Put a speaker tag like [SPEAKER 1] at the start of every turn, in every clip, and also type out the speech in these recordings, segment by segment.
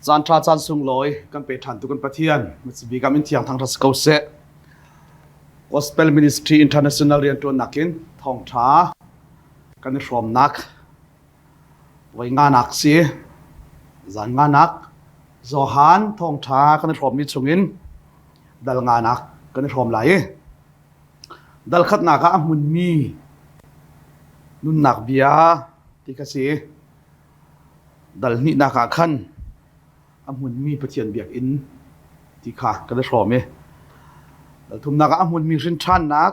[SPEAKER 1] Caan ṭha caan sunglawi kan pe ṭhan tu kan Pathian bik ah min thiang thangṭhat si ko seh. Gospel Ministry International rianṭuannak in thawngṭha kan i hrawmnak voi nganak si. Zan nganak Johan thawngṭha kan i hrawmmi chungin dal nganak kan i hrawm lai i dal khatnak ah a hmunmi nunnak bia ti kha si. Dal hnihnak ah khan a hmunmi Pathian biakinn ti kha kan i hrawm i dal thumnak ah a hmunmi hrinṭhannak,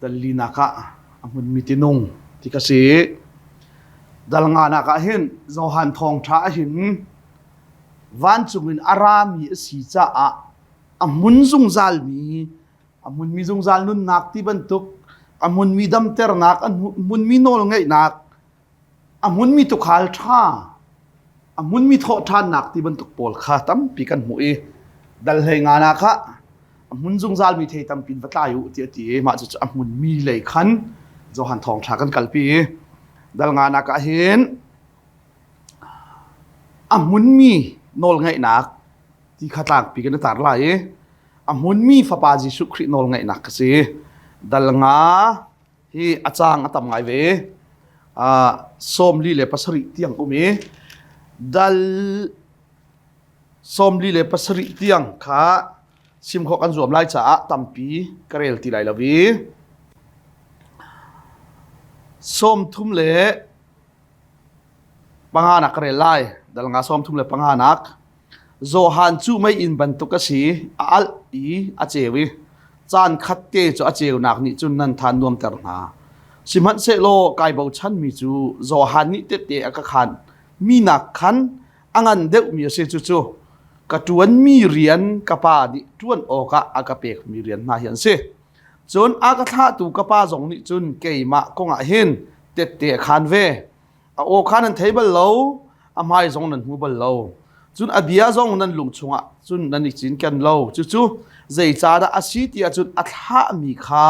[SPEAKER 1] dal linak ah a hmunmi tinung ti kha si. Dal nganak ah hin Johan thawngṭha ah hin vancung in a rami a si caah a hmun zungzalmi a hmunmi zungzal nunnak ti bantuk a hmunmi damternak a hmunmi nawlngeihnak a hmunmi tuukhal ṭha a hmunmi thawhṭhannak ti bantuk pawl kha tampi kan hmuh i dal hlei nga na kha a hmun zungzalmi thei tampi in va tlai u ti a ti i mah cucu a hmunmi lei khan Johan thawngṭha kan kalpi i dal nga nak ah hin a hmunmi nawlngeihnak ti kha tlangpi kan i tar lai i a hmunmi fapa Jesuh Khrih nawlngeihnak ka si. Dal nga hi a caang a tam ngai ve. 47 tiang um i dal 47 tiang kha sim khawh kan zuam lai caah tampi ka rel ti lai lo i 35 nak ka rel lai. Dal nga 35 nak. Johan cu meiinn bantuk a si, a alh i a ceu i caan khatte cu a ceunak nih cun nan than nuamter hna. Sihmanhsehlaw kai bochanmi cu Johan nih tette a ka khan mi nak khan a ngan deuhmi a si cucu ka ṭuanmi rian ka pa nih ṭuan awkah a ka pekmi rian hna hi an si. Cun a ka thlahtu ka pa zong nih cun keimah kongah hin tette a khan ve. A aw kha nan thei bal lo, a hmai zong nan hmu bal lo. Cun a bia zong nan lung chungah cun nan i cinken lo. Cucu zeicahdah a si ti ahcun a thlahmi kha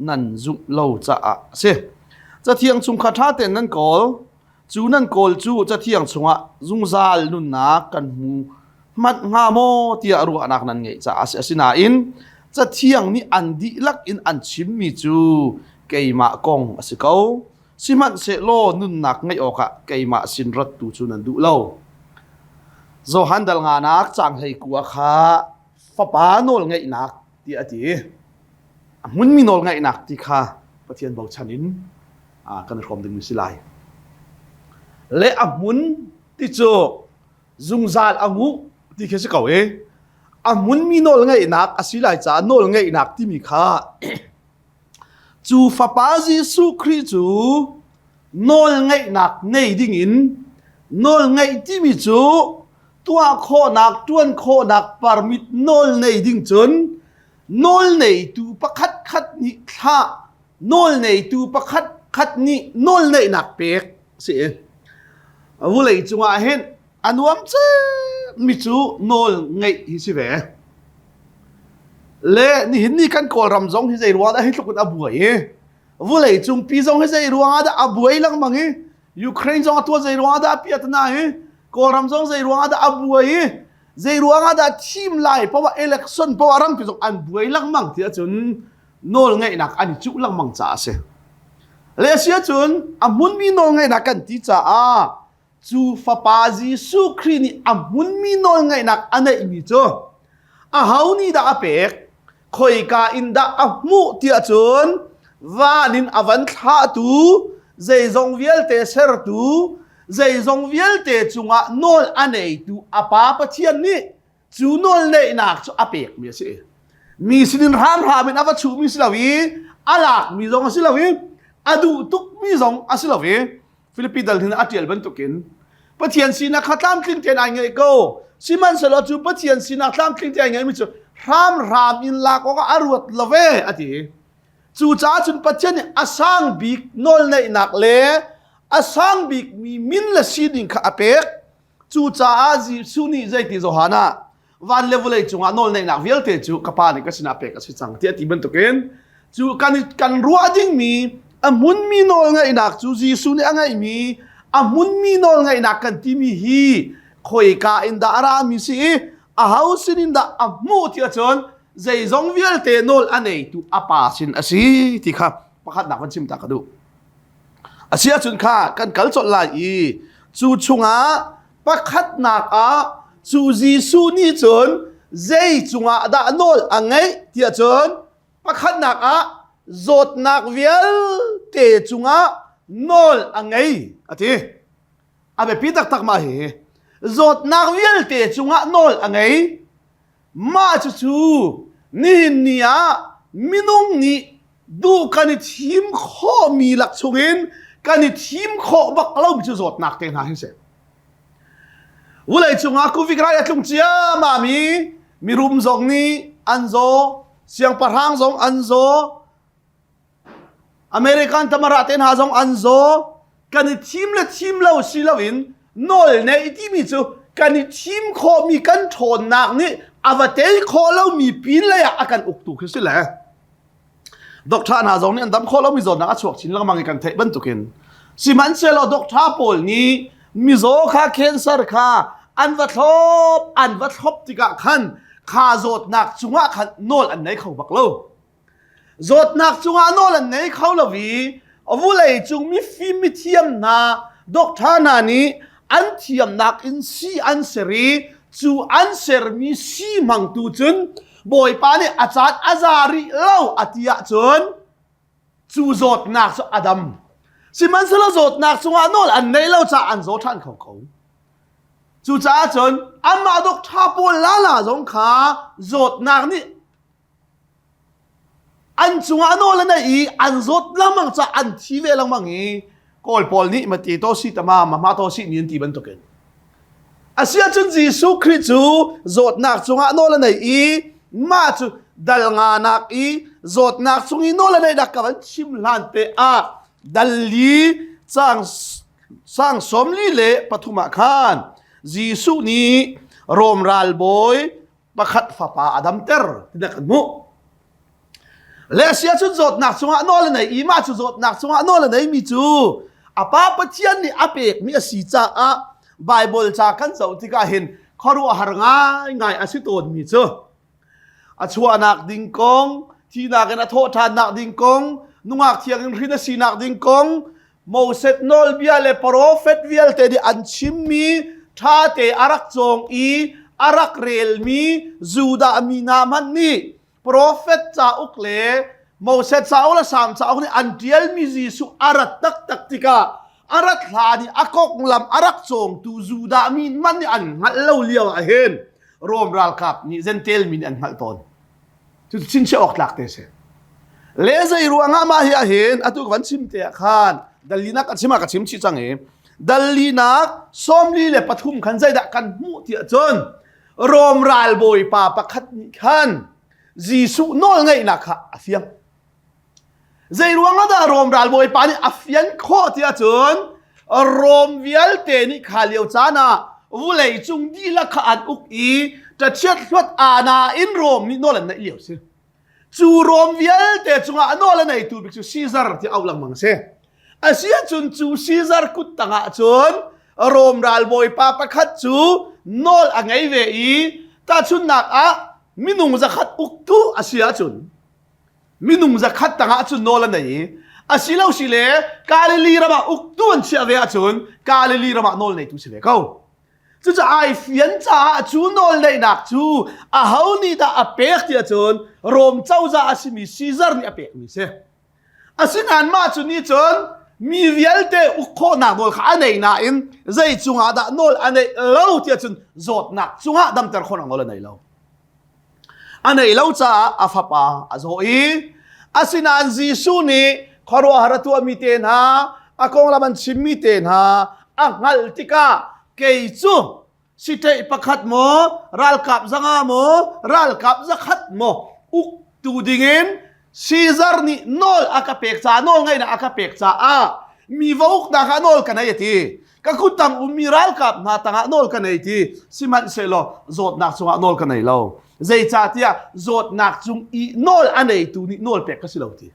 [SPEAKER 1] nan zumh lo caah a si. Cathiang chung kha ṭha tein nan kawl. Cu nan kawl cu cathiang chungah zungzal nunnak kan hmu hmanh hnga maw tiah ruahnak nan ngeih caah a si. Asinain cathiang nih an dihlak in an chimmi cu keimah kong a si ko. Sihmanhsehlaw nunnak ngeih awkah keimah sin rat tu cu nan duh lo. Johan dal nganak caang 19 kha fapa nawl ngeihnak tiah a ti. A hmunmi nawl ngeihnak ti kha Pathian bochan in kan i hrawm dingmi si lai. Le a hmun ti cu zungzal a nguh ti khi si ko i a hmunmi nawl ngeihnak a si lai caah nawl ngeihnak timi kha Cu Fapa Jesuh Khrih cu nawlngeihnak ngei dingin nawlngeih timi cu tuah khawhnak, ṭuan khawhnak permit nawl nei ding cun nawlneitu pakhat khat nih thlah, nawlneitu pakhat khat nih nawlneihnak pek si. Vulei cungah hin a nuam mi cu nawl ngeih hi si ve. Le nihin ni kan Kawlram zong hi zei ruang dah hi tluk in a buai i vulei cungpi zong hi zei ruang ah dah a buai lengmang i Ukraine zong a tuah zei ruang ah dah a piatana hi Kawlram zong zei ruang ah dah a buai i zei ruang ah dah thim lai poah election poah rampi zong an buai lengmang ti ahcun nawl ngeihnak an i cuh lengmang caah a si. Le a si ahcun a hmunmi nawl ngeihnak kan ti caah Cu Fapa Jesuh Khrih nih a hmunmi nawlngaihnak a neihmi cu aho nih dah a pek? Khoika in dah a hmuh tiah cun van in a van thlahtu, zeizong vialte sertu, zeizong vialte cungah nawl a neitu a Pa Pathian nih cu nawlneihnak cu a pekmi a si. Mi sinin hramhram in a va chuhmi si lo i a lakmi zong a si lo i a duh tukmi zong a si lo i Filipi dal hin a ṭial bantukin Pathian sinak kha tlamtling tein ai ngeih ko. Sihmanhsehlaw cu Pathian sinak tlamtling tein ai ngeihmi cu hramhram in lak awkah a ruat lo ve a ti. Cucaah cun Pathian nih a sang bik nawlneihnak le a sang bikmi min le sining kha a pek. Cucaah Jesuh nih zeiti Johan ah van le vawlei cungah nawlneihnak vialte cu ka Pa nih ka sinah pek a si cang tiah ti bantukin cu kan kan ruah dingmi a hmunmi nawlngeihnak cu Jesuh nih a ngeihmi a hmunmi nawlngeihnak kan timi hi Khoika in dah a rami si i aho sin in dah a hmuh ti ahcun zeizong vialte nawl a neitu a pa sin a si ti kha pakhatnak van chim ta ka duh. A si ahcun kha kan kal colh lai i cu chungah pakhatnak ah cu Jesuh nih cun zei cungah dah nawl a ngeih tiah cun pakhatnak ah zawtnak vialte cungah nawl a ngei a ti. A biapi taktak mah hi zawtnak vialte cungah nawl a ngei. Mah cucu nihin ni ah minung nih duh kan i thim khawhmi lak chungin kan i thim khawh bak lomi cu zawtnak te hna hi si. Vawlei cungah Covid rai a tlung ciammam i mirum zong nih an zaw, siangpahrang zong an zaw, American tamara te hna zong an zaw. Kan i thim le thim lo si loin nawl neih timi cu kan i thim khawhmi kan ṭhawnnak nih a va tei khawh lomi pin lei ah a kan uktu khi si le. Doctor hna zong nih an dam khawh lomi zawtnak a chuak chin lengmang i kan theih bantukin sihmanhsehlaw doctor pawl nih mizaw kha cancer kha an va thlop an va thlop tikah khan kha zawtnak cungah khan nawl an nei kho bak lo. Zawtnak cungah nawl an ngei kho lo i vulei cung mifim mithiam hna doctor hna nih an thiamnak in sii an ser i cu an sermi sii hmangtu cun Bawipa nih a caan a za rih lo a ti ahcun cu zawtnak cu a dam. Sihmanhsehlaw zawtnak cungah nawl an neih lo caah an zaw ṭhan kho ko. Cucaah cun anmah doctor pawl lala zong kha zawtnak nih An cungah nawl an ei i an zawt lengmang caah an thi ve lengmang i Kawl pawl nih mati to si tama mama to si ni an ti bantukin. Asiahcun Jesuh Khrih cu zawtnak cungah nawl a nei i mah cu dal nganak i zawtnak cung i nawl a neihnak ka van chim hlan te ah dal li cang sang 43 ah khan Jesuh nih Rom ralbawi pakhat fapa a damter ti kan hmuh. Le sia cun zawtnak cungah nawl a nei i mah cu zawtnak cungah nawl a neimi cu a pa Pathian nih a pekmi a si caah Bible ca kan zoh tikah hin khuaruahhar ngaingai a si tawnmi cu a chuahnak ding kong thihnak in a thawhṭhannak ding kong nungak thiang in hrin a sinak ding kong Moses nawlbia le profet vialte nih an chimmi ṭhate a rak cawng i a rak relmi Judah mi hna hmanh nih profet cauk le Moses cauk le Salm cauk nih an ṭialmi Jesuh a rat taktak tikah a rat hlan i a konglam a rak cawngtu Judah mi hmanh nih an hngalh lo lio ah hin Rom ralkap nih Jentail mi nih an hngalh tawn. Cu chinchiah awk tlak te si. Le zei ruangah mah hi ahhin atu ka van chim te ah khan dallinak ka chim ah ka chim chih cang i dallinak 43 khan zeidah kan hmuh tiah cun Rom ralbawipa pakhat nih khan Jesuh nawlngeihnak kha a fiang. Zei ruangah dah Rom ralbawipa nih a fian khawh tiah cun Rom vialte nih kha lio caan ah vulei cung dihlak kha an uk i ṭachiat hluat ana in Rom nih nawl an neih lio si. Cu Rom vialte cungah nawl a neitu bik cu Caesar ti auh lengmang a si. Asi ahcun cu Caesar kut tangah cun Rom ralbawipa pakhat cu nawl a ngei ve i tahchunhnak ah minung zakhat uktu a si ahcun minung zakhat tangah cun nawl a nei i asilo si le Galilee ram ah uktu an chiah ve ahcun Galilee ram ah nawl neitu si ve ko. Cucaah ai fian caah cu nawl neihnak cu aho nih dah a pek ti ahcun Rom cozah a simi Caesar nih a pekmi si. Asinain mah cu nih cun mi vialte uk khawhnak nawl kha a nei nain zei cungah dah nawl a neih lo ti ahcun zawtnak cungah damter khawhnak nawl a nei lo. A neih lo caah a fapa a zaw i asinain Jesuh nih khuaruahhar a tuahmi te hna a konglam an chimmi te hna a hngalh tikah kei cu siteih pakhat maw ralkap zanga maw ralkap zakhat maw uktu dingin Caesar nih nawl a ka pek caah nawl ngeihnak a ka pek caah mi va uknak ah nawl ka nei a ti ka kuttang ummi ralkap hna tangah nawl ka nei ti sihmanhsehlaw zawtnak cungah nawl ka nei lo zeicahtiah zawtnak cung i nawl a neitu nih nawl pek ka si lo ti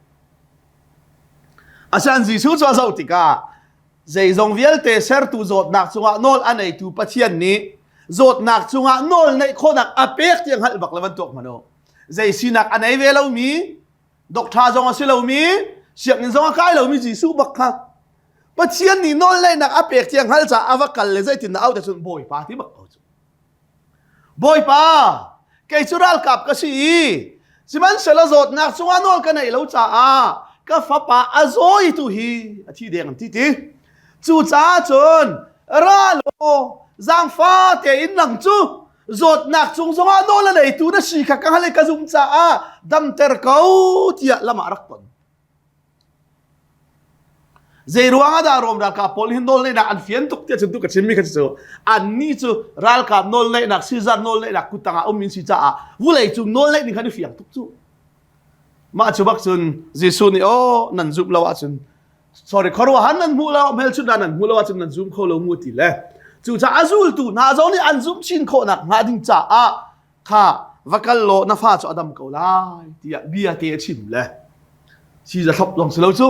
[SPEAKER 1] Asian Jesuh cu a zoh tikah zeizong vialte sertu zawtnak cungah nawl a neitu Pathian nih. Zawtnak cungah nawl neih khawhnak a pek ti hngalh bak le van tuak hmanh u. Zei sinak a nei ve lomi, doctor zong a si lomi, sianginn zong a kai lomi Jesuh bak kha Pathian nih nawl neihnak a pek tiang hngal caah a va kal le zeitin dah auh te cun Bawipa ti bak ko cu. Bawipa, kei cu ralkap ka si i sihmanhsehlaw zawtnak cungah nawl ka neih lo caah ka fapa a zaw i tu hi a thi deng an ti ti. Cucaah cun ra law zaangfa tein nang cu zawtnak cung zongah nawl a neitu na si kha ka hngalh i ka zum caah damter ko tiah lam ah rak ton. Zei ruang ah dah Rom ralkap pawl hin nawlneihnak an fian tuk tiah cun tu ka chimmi kha cu annih cu ralkap nawlneihnak Caesar nawlneihnak kuttang ah um in si caah vulei cung nawlneih ning khan i fiang tuk cu. Mah cu bak cun Jesuh nih aw nan zumh lo ahcun sorry khuaruahhan nan hmuh lo hmelchunhnak nan hmuh lo ahcun nan zum kho lo mu ti le cucaah a zultu hna zong nih an zumh chin khawhnak hnga ding caah kha va kal law na fa cu a dam ko lai tiah bia te a chim le si za thlop zong si lo cu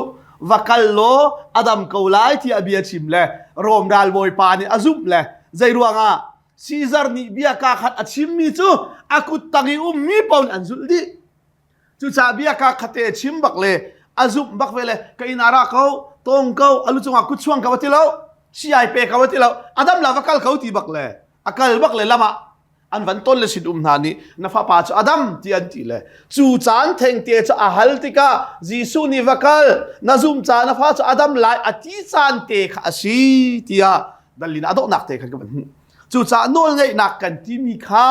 [SPEAKER 1] va kal law a dam ko lai tiah bia chim le Rom ralbawipa nih a zumh le zei ruangah Caesar nih bia ka khat a chimmi cu a kut tang i ummi paoh an zulh dih cucaah bia ka khate a chim bak le a zumh bak ve le ka inn ah ra ko tong ko a lu cungah kut chuang ko a ti lo siai pe ko a ti lo a dam la va kal ko ti bak le a kal bak le lam ah an van ton le sin um hna nih na fapa cu adam ti an ti le cu caan thengte cu a hal tikah Jesuh nih va kal na zum ca na fa cu adam lai a ti caan te kha a si tiah dalin a dawhnak te kha ka van hmuh cucaah nawlngeihnak kan timi kha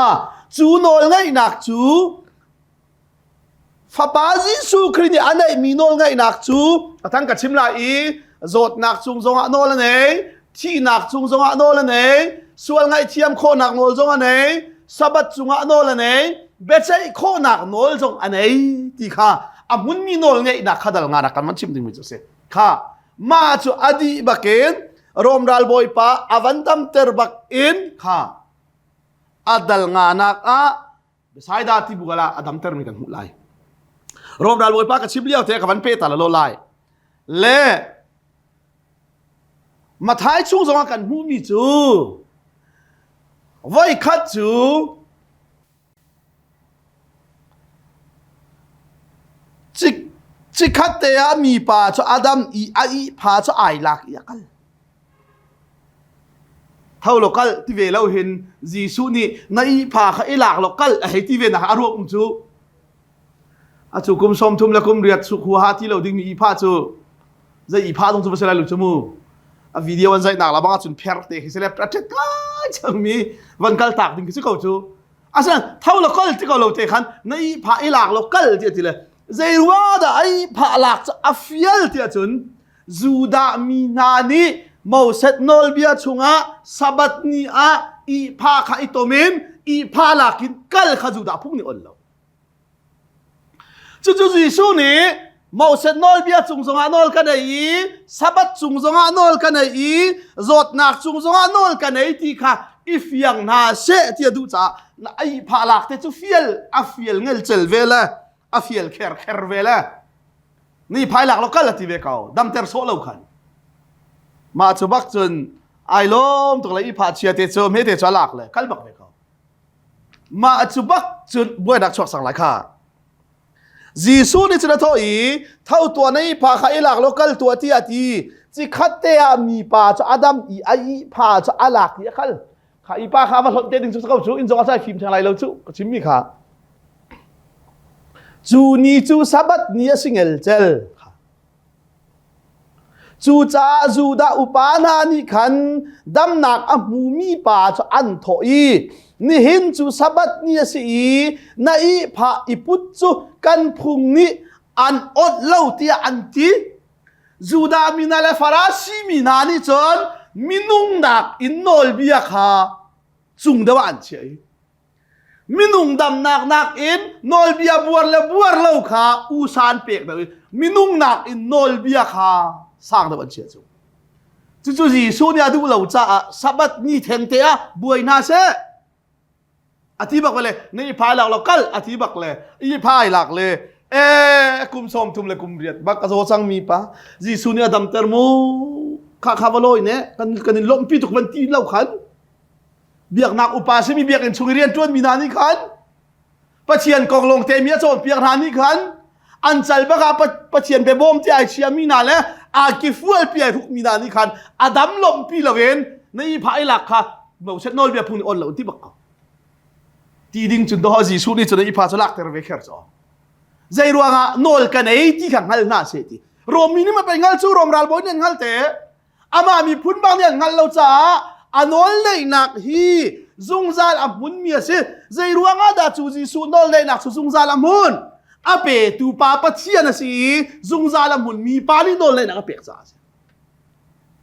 [SPEAKER 1] cu nawlngeihnak cu Fapa Jesuh Khrih nih a neihmi nawlngeihnak cu a thang ka chim lai i zawtnak cung zongah nawl a nei, thihnak cung zongah nawl a nei, sual ngaihthiam khawhnak nawl zong a nei, Sabbath cungah nawl a nei, biaceih khawhnak nawl zong a nei ti kha a hmunmi nawlngeihnak kha dal nga rak kan van chim dingmi cu a si. Kha mah cu a dih bakin Rom ralbawipa a van damter bak in kha a dal nganak ah Bethsaida ti bugal ah a damtermi kan hmuh lai. Rom ral bawipa ka chim lio te ka van pe ta lo lai. Le Mathai chung zongah kan hmuhmi cu voikhat cu cikhat te ah mipa cu Adam i a ihpha cu ai lak i a kal. Tho law kal ti ve lo hin Jesuh nih na ihpha kha i lak law kal a hei ti ve nak a ruak um cu. A cu kum 30 le kum riat suk huaha ti lo dingmi ihpha cu zei ihpha dong cu va si lai lo cu mu. A video an zaihnak la bang ahcun pher te khi si le a ṭhet ngai cangmi van kal tak ding khi si ko cu. Asinain tho law kal ti ko lo te khan na ihpha i lak law kal ti a ti le zei ruang dah a ihpha lak cu a fial ti ahcun Judah mi hna nih Moses nawlbia chungah Sabbath ni ah ihpha kha i tom in ihpha lakin kal kha Judah phung nih on lo. Cucu Jesuh nih Moses nawlbia cung zongah nawl ka nei i Sabbath cung zongah nawl ka nei i zawtnak cung zongah nawl ka nei ti kha i fiang hna seh ti a duh caah na ihpha lak te cu fial a fial ngelcel ve le a fial kher kher ve le Ni phai lak lo kal a ti ve ko damter sawh lo khan mah cu bak cun ai lawm tuk le i pha chia te cu hme te cu a lak le kal bak ve ko mah cu bak cun buainak chuak sang lai kha Jesuh nih cun a thawh i tho tuah na i pha kha i lak lo kal tuah tiah ti cikhat te ah mipa cu Adam i a i pha cu a lak i a kal kha i pa kha va hlonh te ding cu ko cu inn zong a sai fim theng lai lo cu ka chimmi kha cu ni cu sabbath ni a si ngelcel Cucaah Judah upa hna nih khan damnak a hmumi pa cu an thawh i nihin cu Sabbath ni a si i na ihphah i put cu kan phung nih an awnh lo tiah an ti. Judah mi hna le Farasi mi hna nih cun minung nak in nawlbia kha cung deuh ah an chiah i minung damnak nakin nawlbia buar le buar lo kha usa an pek deuh i minung nakin nawlbia kha sang deuh an chiah cu. Cucu Jesuh nih a duh lo caah Sabbath ni thengte ah buai hna seh a ti bak le na i phai lak lo kal a ti bak le i phai lak le e kum 30 le kum riat bak a zaw cang mi pa Jesuh nih a damter mu kha kha va lawi ne kan kan in lawmhpi tuk van ti lo khan. Biaknak upa simi biakinn chung i rianṭuanmi hna nih khan Pathian kong lawng te mi a cawnpiak hna nih khan an cal bak ah Pathian biabawm ti ai chiami hna le aa kifual pi ai hrukmi hna nih khan a dam lawmhpi loin na i phah i lak kha Moses nawlbia phung nih on lo ti bak ko. Ti ding cun doh Jesuh nih cun i pha cu lakter ve kher cu. Zei ruangah nawl ka nei ti kha hngal hna seh ti. Rom mi nih ma pei hngal cu Rom ralbawi nih an hngal te. Amah miphun bang nih an hngalh lo caah a nawl neihnak hi zungzal a hmunmi a si. Zei ruangah dah cu Jesuh nawl neihnak cu zungzal a hmun? A petu pa Pathian a si i zungzal a hmunmi pa nih nawl neihnak a pek caah a si.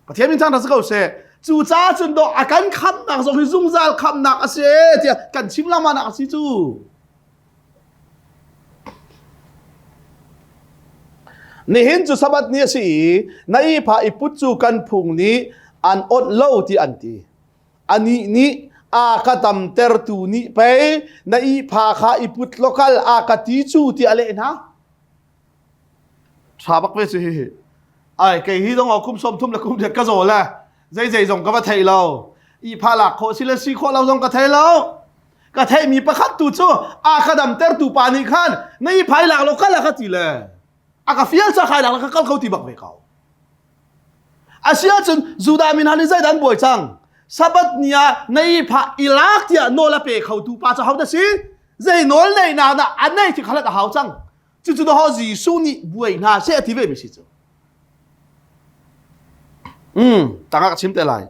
[SPEAKER 1] Pathian min thangṭhat si ko seh. Cu caah cun dawh a kan khamhnak zong hi zungzal khamhnak a si tiah kan chim lengmang nak a si cu. Nihin cu Sabbath ni a si i na ihphah i put cu kan phung nih an awnh lo ti an ti. Anih nih a ka damtertu nih pei na ihphah kha i put law kal a ka ti cu ti a leh hna. Ṭha bak ve cu hihi. Ai kei hi dong kum som thum le kum riat ka zaw le zei zei zong ka va thei lo. Ihphah lak khawh si le si khawh lo zong ka thei lo. Ka theihmi pakhat tu cu a ka damtertu pa nih khan na i phai lak lo kal a ka ti le a ka fial ca khai lak la ka kal kho ti bak ve ko. Asiahcun Judah mi hna nih zeidah an buai cang? Sabbath ni ah na i phah i lak tiah nawl a pe khotu pa cu ahodah si? Zei nawl neihnak dah a nei ti kha a hau cang. Cucu daw Jesuh nih buai hna seh a ti ve mi si cu. Mm, tangah ka chim te lai.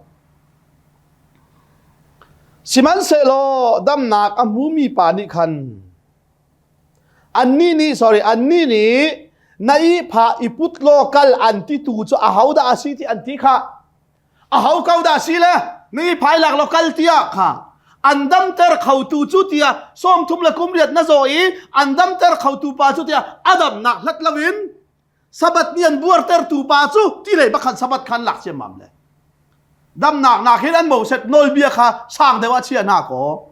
[SPEAKER 1] Sihmanhsehlaw damnak a hmumi pa nih khan annih nih sorry annih nih na ihphah i put law kal an titu cu ahodah a si ti an ti kha aho ko dah si le na ihphai lak law kal tiah kha an damter khotu cu tiah 30 le kum riat na zaw i an damter khotu pa cu tiah a damnak hlat loin Sabbath ni an buartertu pa cu ti lei bakhan Sabbath khan lak ciammam le damnak nak hin an Moses nawlbia kha sang deuh ah chia hna kaw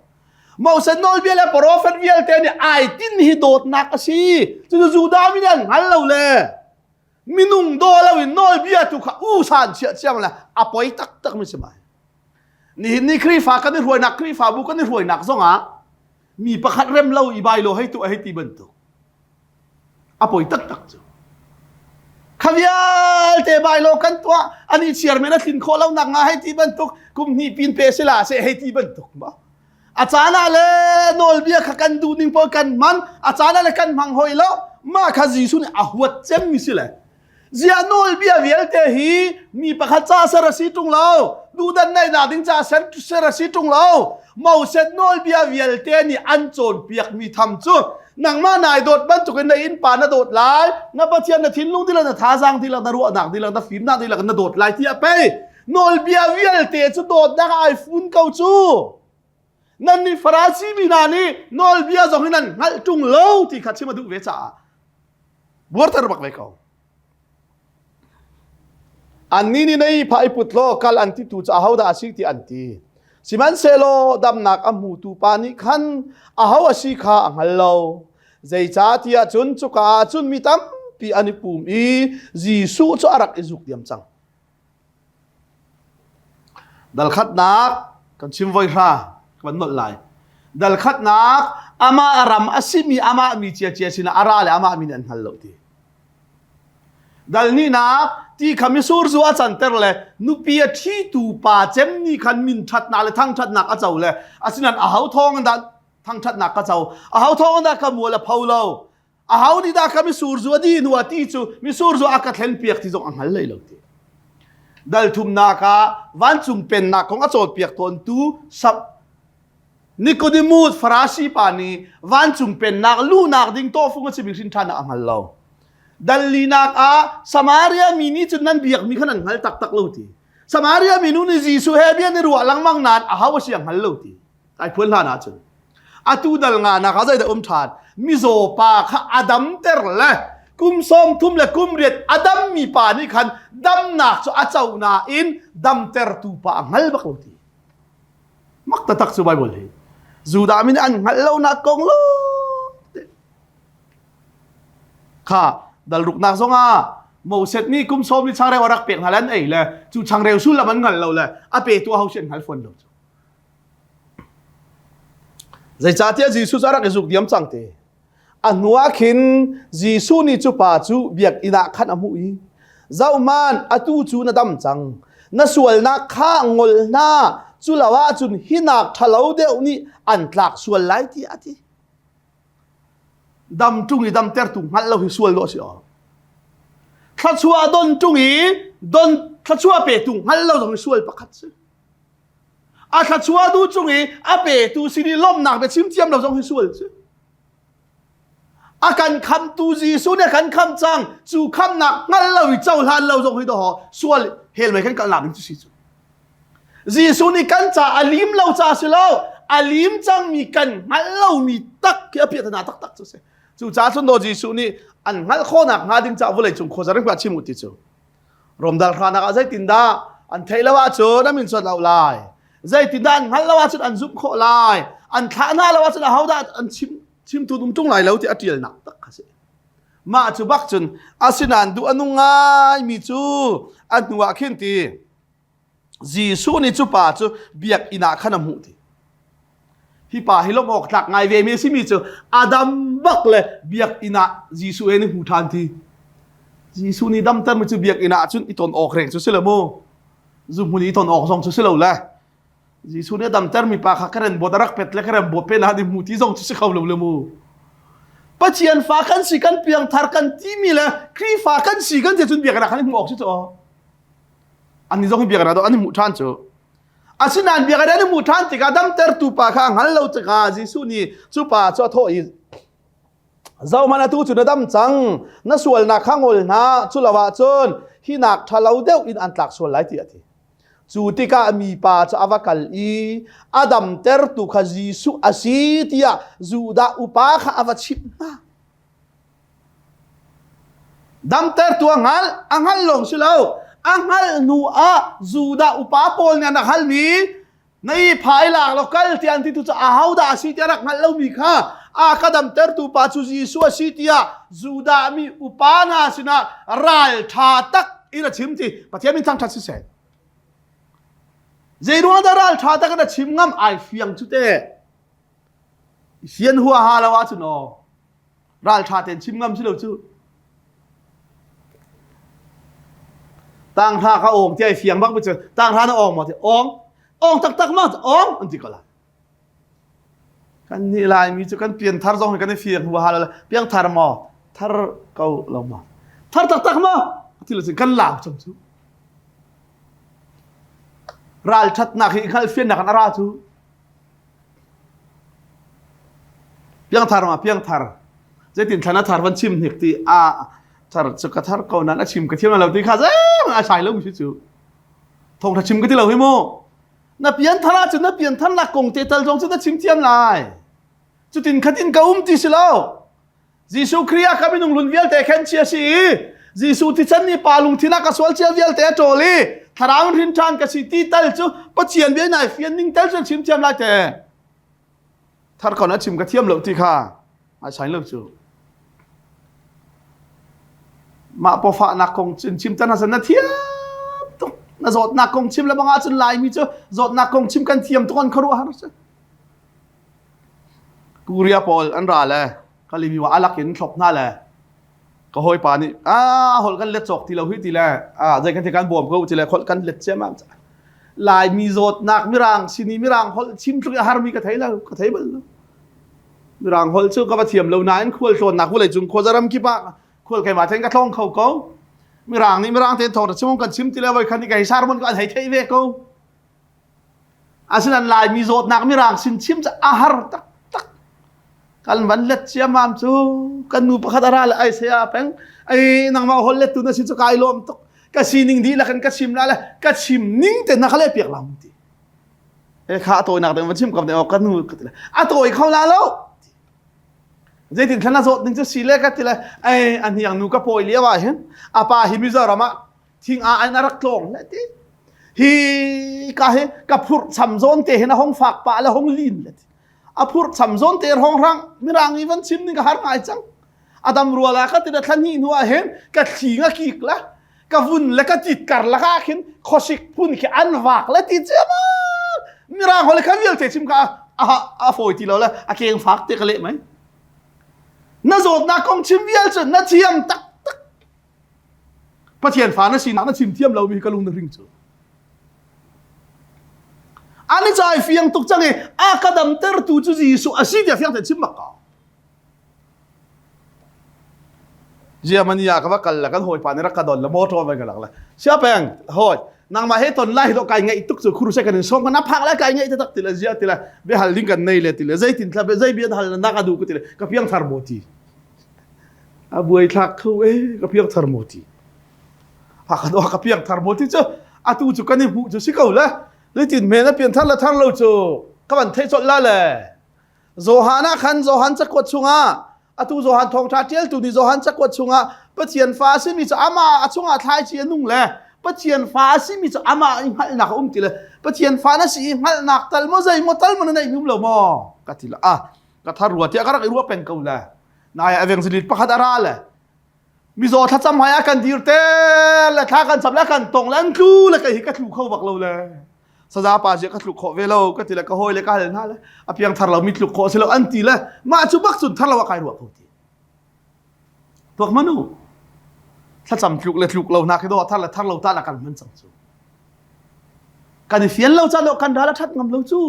[SPEAKER 1] Moses nawlbia le profet vialte nih ai tin hi dawtnak a si cucu Judah mi nih an hngal lo le minung daw lo in nawlbia tu kha usan chiah chiang le a poi taktak mi si mai nihin ni Khrihfa kan i hruainak Khrihfabu kan i hruainak zongah mi pakhat rem lo i bai lo hei tu hei ti bantuk A poi taktak cu. Kha vialte bailo kan tuah an i chiar men a tlin khawh lo nak nga hei ti bantuk kum hnih pin pe sila se hei ti bantuk ma. A caan ah le nawlbia kha kan duh ning pawl kan hman a caan ah le kan hmang hoi lo mah kha Jesuh nih a huat cem mi si le Ziah nawlbia vialte hi mi pakhat ca ser a si ṭung lo, duhdan neihnak ding ca ser, ser a si ṭung lo. Moses nawlbia vialte nih an cawnpiakmi tham cu nangmah nai dawt bantukin na innpa na dawt lai, na Pathian na thinlung dihlak, na thazaang dihlak, na ruahnak dihlak, na fimnak dihlak na dawt lai tiah pei nawlbia vialte cu dawtnak ah ai fun ko cu. Nan nih Farasi mi hna nih nawlbia zong hi nan hngalh ṭung lo ti kha chim a duh ve caah buarter bak ve ko. Annih nih na ihphah i put law kal an titu cu ahodah a si ti an ti. Sihmanhsehlaw damnak a hmutu pa nih khan aho a si kha a hngal lo. Zeicahtiah cun cuka ah cun mi tampi an i pum i Jesuh cu a rak i zuk diam cang. Dal khatnak kan chim voi hra ka van nolh lai. Dal khatnak amah ram a simi amah mi ciacia sinah a ra le amah mi nih an hngal lo ti. Dal nihnak ti kha misur zu a canter le nupi a ṭhitu pa cem nih khan min ṭhatnak le thangṭhatnak a co le asinain aho thawng in dah thangṭhatnak ka co aho thawng in dah ka mual a pho lo aho nih dah ka misur zu a di hnu ah ti cu misur zu a ka thlen piak ti zong a hngal lei lo ti dal thumnak ah vancung pennak kong a cawnpiak tawntu sap Nicodemus Farasi pa nih vancung pennak luhnak ding tawhfung a simi hrin ṭhan a hngal lo dal linak ah Samaria mi nih cun nan biakmi kha nan hngal taktak lo ti Samaria mi nu nih Jesuh he bia ni ruah lengmang nain aho a si a hngal lo ti ai phuan hlan ahcun atu dal nga nak ah zeidah um ṭhan mizaw pa kha a damter le kum sawm thum le kum riat a dammi pa nih khan damnak cu a co nain damtertu pa a hngal bak lo ti mak taktak cu Bible hi Judah mi nih an hngalh lonak kong lo kha dal ruknak zongah Moses nih kum sawm ni changreu a rak pek hna le an ei le cu changreu sullam an hngal lo le a petu aho si an hngal fawn lo cu. Zeicahtiah Jesuh cu a rak i zuk diam cang te. A hnuah khin Jesuh nih cu pa cu biakinn ah khan a hmuh i, Zohhmanh, atu cu na dam cang. Na sualnak kha ngol hna, cu lo ahcun hi nak ṭhalo deuh nih an tlak sual lai tiah a ti. Dam ṭung i damtertu hngalh lo hi sual dawh a si aw. Thluachuah don ṭung i don thluachuah petu hngalh lo zong hi sual pakhat si. A thluachuah duh cung i a petu sin i lawmhnak biachim thiam lo zong hi sual cu. A kan khamtu Jesuh nih a kan khamh cang. Cu khamhnak hngal lo i cohlan lo zong hi dawh sual hell mei kan kalnak ding cu si cu. Jesuh nih kan ca a lim lo ca si lo, a lim cangmi kan hngalh lomi tak khi a piahtana taktak cu si. Cucaah cun daw Jesuh nih an hngalh khawhnak hnga ding caah vawlei cung khuaza ring chim u ti cu. Romdal hranak ah zeitindah an theih lo ahcun an min suat lo lai. Zeitindah an hngalh lo ahcun an zumh khawh lai. An thlah hna lo ahcun ahodah an chim chimtu um ṭung lai lo ti a ṭialnak tak kha si. Mah cu bak cun asinain duh a nung ngaimi cu a hnu ah khin ti Jesuh nih cu pa cu biakinn ah khan a hmuh ti. Hi pa hi lawmh awk tlak ngai ve mi a simi cu Adam bak le biakinn ah Jesuh he ni hmu ṭhan ti. Jesuh nih damter mi cu biakinn ah cun i ton awk reng cu si lo mu. Zuhmun i ton awk zong cu si lo le. Jesuh nih a damter mi pa kha karen bot a rak pet le karen bot pe na ni hmu ti zong cu si kho lo le mu. Pathian fa kan si kan piangthar kan timi le Khrihfa kan si kan ti cun biakinn ah khan i hmuh awk si cu. An zong hi biakinn ah an i hmuh ṭhan cu. Asinain biakinn an i hmuh ṭhan tikah damtertu pa kha a hngal lo tikah Jesuh nih cu pa cu a thawh i Zohhmanh atu cu na dam cang, na sualnak kha ngol hna, cu lo ahcun hi nak ṭhalo deuh in an tlak sual lai tiah a ti. Cu tikah mipa cu a va kal i a damtertu kha Jesuh a si tiah Judah upa kha a va chimh hna. Damtertu a hngalh, a hngalh lawng si lo. A hngalh hnu ah Judah upa pawl nih an rak halmi na i phai lak lo kal tiah an ti tu cu ahodah a si tiah rak hngalh lomi kha a ka damtertu pa cu Jesuh a si tiah Judah mi upa hna sinah ral ṭha tak in a chim ti Pathian min thangṭhat siseh. Zei ruang dah ral ṭha tak in a chim ngam ai fiang cu te. Fian huaha lo ahcun aw Ralṭha tein chim ngam si lo cu. Tanghra ka awng ti ai fiang bak cu tanghra na awng maw ti awng awng taktak ma awng an ti ko la. Kan nih Laimi cu kan pian thar zong hi kan i fiang huaha lo piang thar maw thar ko lo maw thar taktak maw ti lo kan lau cang cu. Ralṭhatnak hi hngalh fiannak in a ra cu. Piangthar ma piangthar zeitin thlan a thar van chim hnik ti a thar cu ka thar ko nan a chim ka thiam lo ti kha zeihmanh a sai lo mi cu thawngtha chim ka ti lo hi mu na pianthar ahcun na pianthar nak kong te tal zong cu na chim thiam lai cutin khatin ka um ti si lo Jesuh Khrih ah ka minung lun vialte khen chia si i Jesuh thisen nih pa lungthin ah ka sual cia vialte a ṭawl i thlarau in hrin ṭhan ka si ti tal cu Pathian bia nai fian ning tal cu chim thiam lai te thar kon a chim ka thiam lo ti kha ai sain lo cu mah pawfahnak kong cun chim tan hasan na thiam tuk na zawtnak kong chim le bang ahcun laimi cu zawtnak kong chim kan thiam tuk an khuaruah har si Korea pawl an ra le Kalimi wa alak in thlop hna le ka hawipa nih ah holh kan let cawk ti lo hi ti le ah zei kan ti kan bawm ko ti le holh kan let ciammam Laimi zawtnak mirang sini mirang holh chim tluk i harmi ka thei lo ka thei bal lo mirang holh cu ka va thiam lo nain khual tlawnnak vawlei cung khuazaram kip ah khual keimah then ka tlawng kho ko mirang nih mirang tein thawng chim kan chim ti le voi khan ni ka hi sarmon ka an hei thei ve ko Asinain Laimi zawtnak mirang sin chim cu a har taktak. Kan van let ciammam cu kan nu pakhat a ra le ai saya peng ai nangmah hol lettu na si cu kai lawm tuk ka sining dihlak in ka chim la le ka chim ning te na ka leh piak lam ti e kha a tawinak ding van chim kam ding ka nu ka ti le a tawi kho la lo zeitin thlan a zawt ning cu si le ka ti le ai a hniang nu ka pawi lio ah hin a pa hi Mizoram ah thing a in a rak tlawng le ti hi ka hi ka phurh cham zawn te hin a hong fak pa le hong lin le ti a phurh cham zawn te hong rang mirang i van chim ning ka har ngai cang adam ruala ka ti na thlan hi hnu ah hin ka thli nga kik la ka vun le ka tit kar la ka khin khosik phun khi an vak le ti chiama mirang hole kha vialte chim ka. A fawi ti lo le a keng fak te ka leh mai. Na zawtnak kong chim vial cu na thiam taktak. Pathian fa na sinak na chim thiam lomi ka lung na hring cu. Ani cai fiang tuk cang i a ka damtertu cu Jesuh a si tiah fiang tein chim bak ko. Germany ah ka va kal le kan hawipa nih rak ka don le motor vai ka lak le sia peng hawi nangmah he ton lai do kai ngeih tuk cu khuru se kan in som kan phak le kai ngeih tak ti le zia ti le be hal ding kan nei le ti le zeitin thla be zei bia hal na ka du ku ti le ka piang thar mo ti a buai thlak kho e ka piang thar mo ti a ka do ka piang thar mo ti cu atu cu kan i hmuh cu si ko le zeitin men a pian thar le thar lo cu ka van theih colh la le Johan ah khan Johan cakuat chungah atu Johan thawngṭha ṭialtu nih Johan cakuat chungah Pathian fa a simi cu amah a chungah thlaici a nung le Pathian fa a simi cu amah i hngalhnak a um ti le Pathian fa na si i hngalhnak tal maw zei maw tal maw na neih um lo maw ka ti le ah ka thar rua tiah ka rak i ruah peng ko le nai evangelist pakhat a ra le mizaw thlacam hmai ah kan dir te le thla kan cham le kan tong le an tlu le kei hi ka tlu kho bak lo le saza pa zia ka tluk khawh ve lo ka ti le ka hawi le ka hal hna le a piang thar lo mi tluk khawh si lo an ti le mah cu bak cun thar lo ah kai ruah ko ti tuak manu thlacam tluk le tluk lo na khi do thar le thar lo ta na kan hman cang cu kan i fian lo chan kan ral a that ngam lo cu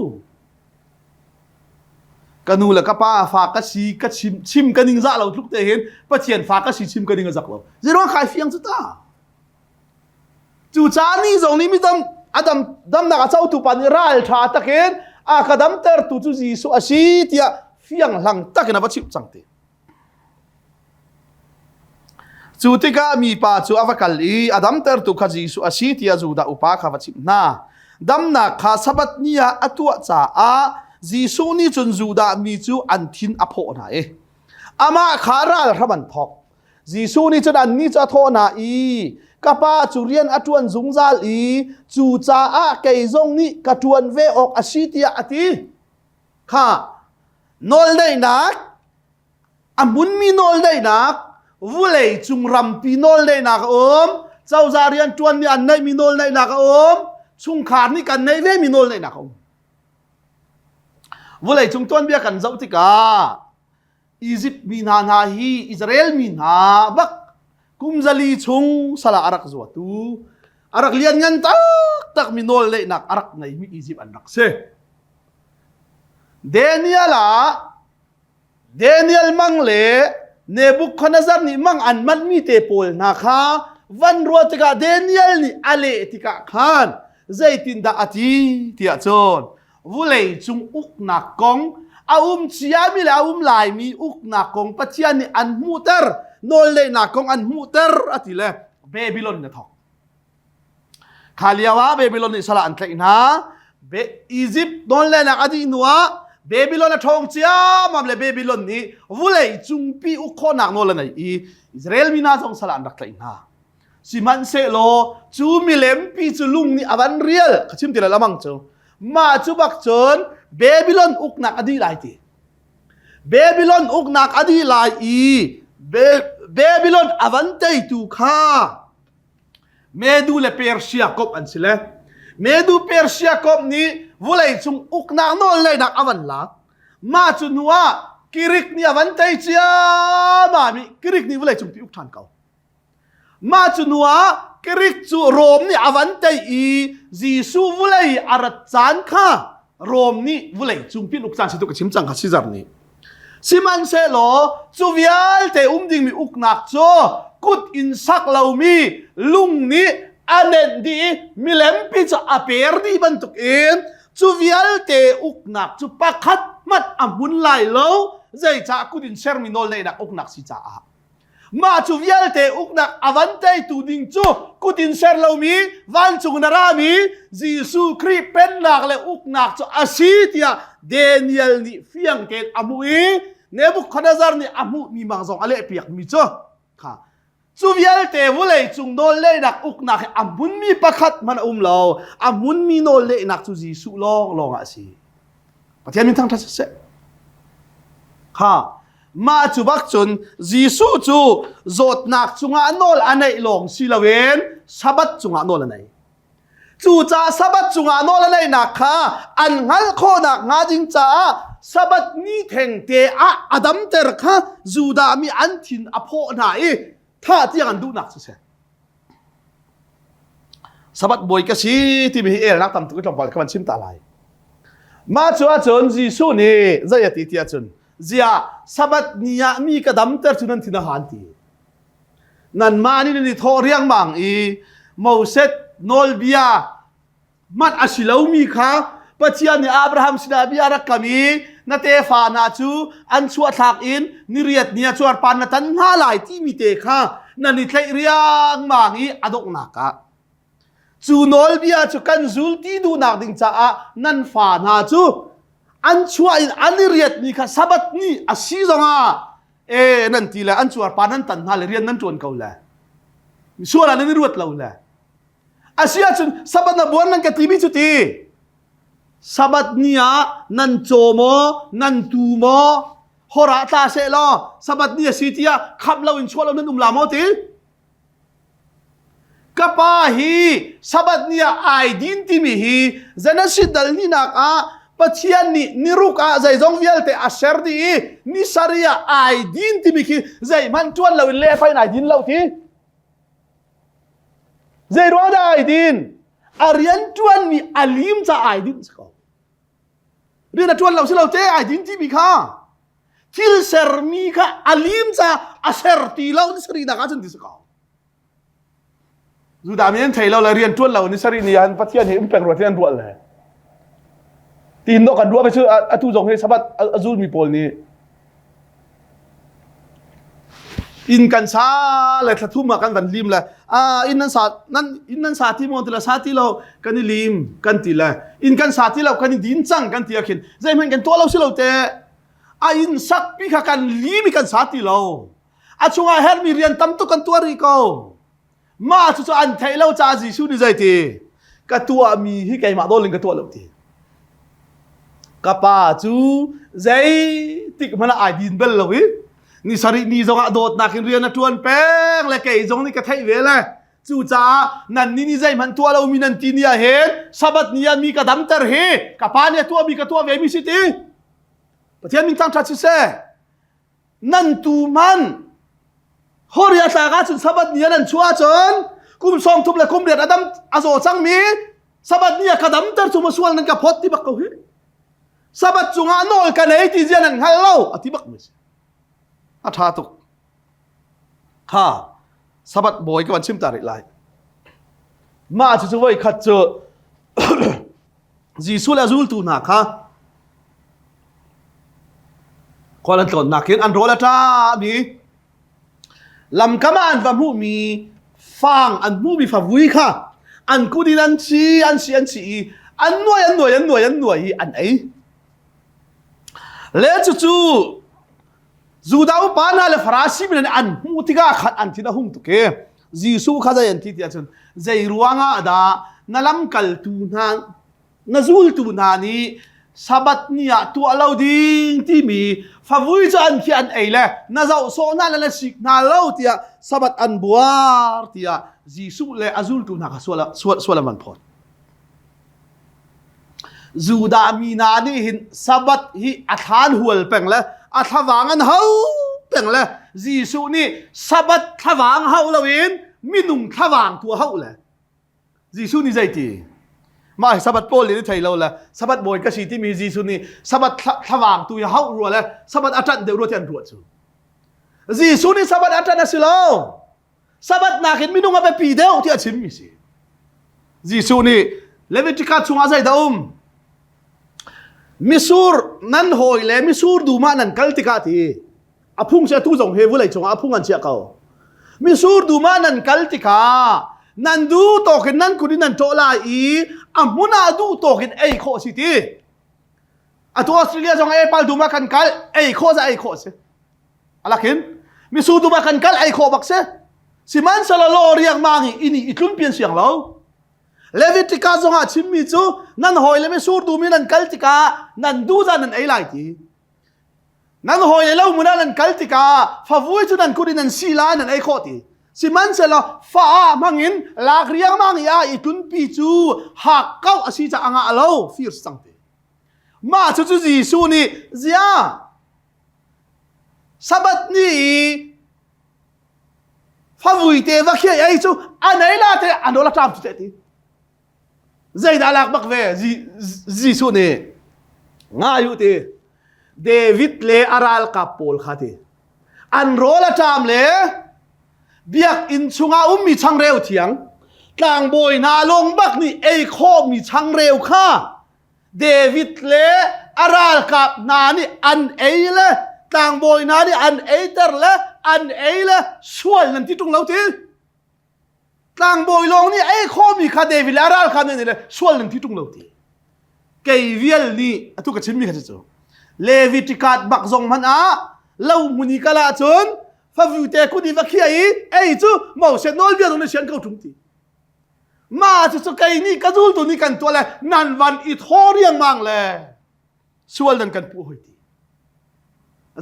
[SPEAKER 1] Ka nu le ka pa fa ka si ka chim chim ka ning zah lo tluk te hin Pathian fa ka si chim ka ning a zak lo. Zeiruang kai fiang cu ta. Cu ca ni zong nih midam adam damnak a cotu pa nih ral tha takin a ka damtertu cu Jesuh a si tiah fiang hlang takin a va chimh cang ti. Cu tikah mipa cu a va kal i a damtertu kha Jesuh a si tiah Judah upa kha va chimh hna. Damnak kha Sabbath ni ah a tuah caah Jesuh nih cun Judah mi cu an thin a phawh hna i amah kha ralhram an thawk. Jesuh nih cun annih cu a thawh hna i ka pa cu rian a ṭuan zungzal i cucaah kei zong nih ka ṭuan ve awk a si tiah a ti. Kha nawlneihnak a hmunmi nawlneihnak vulei cung rampi nawlneihnak a um cozah rianṭuan nih an neihmi nawlneihnak a um chungkhar nih kan neih vemi nawlneihnak a um vulei cung tuanbia kan zoh tikah Egypt mi hna hna hi Israel mi hna bak kum zali chung sala a rak zuatu a rak lianngan taktak mi nawlneihnak a rak ngeimi Egypt an rak si Daniel ah Daniel mang le Nebuchadnezzar nih mang an manhmi te pawl hna kha van ruah tikah Daniel nih a leh tikah khan zeitindah a ti tiah cun vulei cung uknak kong a um ciami le a um laimi uknak kong Pathian nih an hmuhter nawlneihnak kong an hmuhter a ti le Babylon na thawk. Kha lio ah Babylon nih sal ah an tlaih hna. Egypt nawlneihnak a dih hnuah Babylon a ṭhawng ciammam le Babylon nih vulei cungpi uk khawhnak nawl a ngei i Israel mi hna zong sal ah an rak tlaih hna. Sihmanhsehlaw cu milempi cu lung nih a van rial ka chim ti lai lamang cu mah cu bak cun Babylon uknak a dih lai ti. Babylon uknak a dih lai i Babylon a van teitu kha Medu le Persia komh an si le Medu Persia komh nih vawleicung uknak nawlngeihnak a van lak. Mah cu hnu ah Greek nih a van tei ciammam i Greek nih vawleicung pi uk ṭhan ko. Mah cu hnu ah Greek cu Rom nih a van tei i Jesuh vawlei a rat caan kha Rom nih vawlei cung pin uk caan si tu ka chim cang kha Caesar nih. Sihmanhsehlaw cu vialte um dingmi uknak cu kut in sak lomi lung nih a nenh dih i milempi cu a per dih bantukin cu vialte uknak cu pakhat hmanh a hmun lai lo zeicah kut in sermi nawlneihnak uknak si caah. Mah cu vialte uknak a van teitu ding cu kut in ser lomi vancung in a rami Jesuh Khrih pennak le uknak cu a si tiah Daniel nih fiang tein a hmuh i Nebuchadnezzar nih a hmuhmi mang zong a lehpiakmi cu kha cu vialte vawlei cung nawlneihnak uknak hi a hmunmi pakhat hmanh a um lo a hmunmi nawlneihnak cu Jesuh lawnglawng ah a si Pathian min thangṭhat siseh. Kha mah cu bak cun Jesuh cu zawtnak cungah nawl a neih lawng si loin Sabbath cungah nawl a nei. Cucaah Sabbath cungah nawl a neihnak kha an hngalh khawhnak hnga ding caah Sabbath ni thengte ah a damter kha Judah mi an thin a phawh hna i thah tiang an duhnak cu si. Sabbath bawi ka si timi hi elnak tam tuk i tlawmpal ka van chim ta lai. Mah cu ahcun Jesuh nih zei a ti ti ahcun ziah Sabbath ni ah mi ka damter cu nan thin a han ti. Nanmah nih nan i thawh riangmang i Moses nawlbia hmanh a si lomi kha Pathian nih Abraham sinah bia a rak kam i na tefa hna cu an chuahthlak in niriat ni ah cuarpan na tan hna lai timi te kha nan i tlaih riangmang i a donghnak ah cu nawlbia cu kan zul ti duhnak ding caah nan fa hna cu an chuah in an i riat ni kha Sabbath ni a si zongah e nan ti le an cuarpa nan tan hna le rian nan ṭuan ko le sual ah nan i ruat lo le a si ahcun Sabbath na buan nan ka timi cu ti Sabbath ni ah nan caw maw nan tu maw hor ah tla seh law Sabbath ni a si tiah khamh lo in chuah lo nan um la maw ti Ka pa hi Sabbath ni ah ai din timi hi Genesis dal hninak ah Pathian nih niruk ah zeizong vialte a ser dih i ni sarih ah ai din timi khi zeihmanh ṭuan loin le fa in ai din lo ti. Zei ruang dah ai din? A rian ṭuanmi a lim ca ai din si ko. Rian a ṭuan lo si lo te ai din timi kha thil sermi kha a lim ca a ser ti lo ni sarih nak ahcun ti si ko. Judah mi an thei lo le rian ṭuan lo ni sarih ni ah Pathian hi um peng rua ti an ruah le. Tiin dawh kan ruah ve cu atu zong hi Sabbath a zulmi pawl nih inn kan sa le thla thum ah kan van lim le ah inn nan sa nan inn nan sa ti maw ti le sa ti lo kan i lim kan ti le inn kan sa ti lo kan i din cang kan ti ah khin zeihmanh kan tuah lo si lo te a inn sak pi kha kan lim i kan sa ti lo a chungah herhmi rian tam tuk kan tuah rih ko Mah cucu an theih lo caah Jesuh nih zeiti ka tuahmi hi keimah nawl in ka tuah lo ti. Ka pa cu zeitik hmanh ah ai din bal lo i ni sarih ni zongah dawtnak in rian a ṭuan peng le kei zong nih ka theih ve le cucaah nan nih nih zeihmanh tuah lomi nan ti ni ah hin Sabbath ni ah mi ka damter hi ka pa nih a tuahmi ka tuah ve mi si ti. Pathian min thangṭhat siseh. Nan tu man Horia tlak ahcun Sabbath ni ah nan chuah ahcun kum sawm thum le kum riat a dam a zaw cangmi Sabbath ni ah ka damter cu maw sual nan ka phawt ti bak ko hi. Sabbath cungah nawl ka nei ti zia nan hngal lo a ti bak mi si. A ṭha tuk. Kha Sabbath bawi ka van chim ta rih lai. Mah cu cu voi khat cu Jesuh le a zultu hna kha khual an tlawnnak in an rawl a ṭami lamkam ah an va hmuhmi fang an hmuhmi favui kha an kut in an ci an si an si i an nuai an nuai an nuai an nuai i an ei le cucu Judah upa hna le Farasi mi nih an hmuh tikah khan an thin a hung tuk i Jesuh kha zei an ti ti ahcun zei ruangah dah na lamkaltu hna na zultu hna nih Sabbath ni ah tuah lo ding timi favui cu an khi an ei le na zoh sawh hna le na sik hna lo tiah Sabbath an buar tiah Jesuh le a zultu hna kha sual sual sual an van phawt. Judah mi hna nih hin Sabbath hi a thlan hual peng le a thlavang an hau peng le Jesuh nih Sabbath thlavang hauh loin minung thlavang tu a hauh le Jesuh nih zeiti mah hi Sabbath pawl nih thei lo le Sabbath bawi ka si timi Jesuh nih Sabbath thlavang tu hi hauh rua le Sabbath a ṭanh deuh rua ti an ruah cu Jesuh nih Sabbath a ṭanh a si lo Sabbath nakin minung a biapi deuh tiah a chimmi si. Jesuh nih Leviticus chungah zeidah um? Misur nan hawi le misur dum ah nan kal tikah ti a phung si atu zong he vulei cungah a phung an chiah ko. Misur dum ah nan kal tikah nan duh tawk in nan kut in nan ṭawh lai i a hmun ah duh tawk in ei khawh si ti. Atu Australia zong apple dum ah kan kal ei khawh za ei khawh si. Alakin misu dum ah kan kal ei khawh bak si. Sihmanhsehlaw law riangmang i ini i tlunpi an siang lo. Leviticus zongah chimmi cu nan hawi le misur dum i nan kal tikah nan duh zan nan ei lai ti. Nan hawi le lo mun ah nan kal tikah favui cu nan kut in nan si lai nan ei khawh ti. Sihmanhsehlaw fa ah hmangin lak riangmang i a i tlunpi cu hak kau a si caah a ngah lo fir cang te. Mah cu cu Jesuh nih zia Sabbath ni i favui te va khiai ei cu a nei la te a nawl a ṭam cu te ti. Zeidah lak bak ve Jesuh nih ngai u ti David le a ralkap pawl kha ti an rawl a ṭam le biakinn chungah ummi changreu thiang tlangbawi hna lawng bak nih ei khawhmi changreu kha David le a ralkap hna nih an ei le tlangbawi hna nih an eiter le an ei le sual nan ti ṭung lo ti Tlangbawi lawng nih ei khawhmi kha David le a ralkap nih le sual nan ti ṭung lo ti. Kei vial nih atu ka chimmi kha cu Leviticus bak zong hmanh ah lo hmun i kal ahcun favu te kut i va khia i ei cu Moses nawlbia zong nih sian ko ṭung ti. Mah cu cu kei nih ka zultu nih kan tuah le nan van i thaw riangmang le sual nan kan puh hoi ti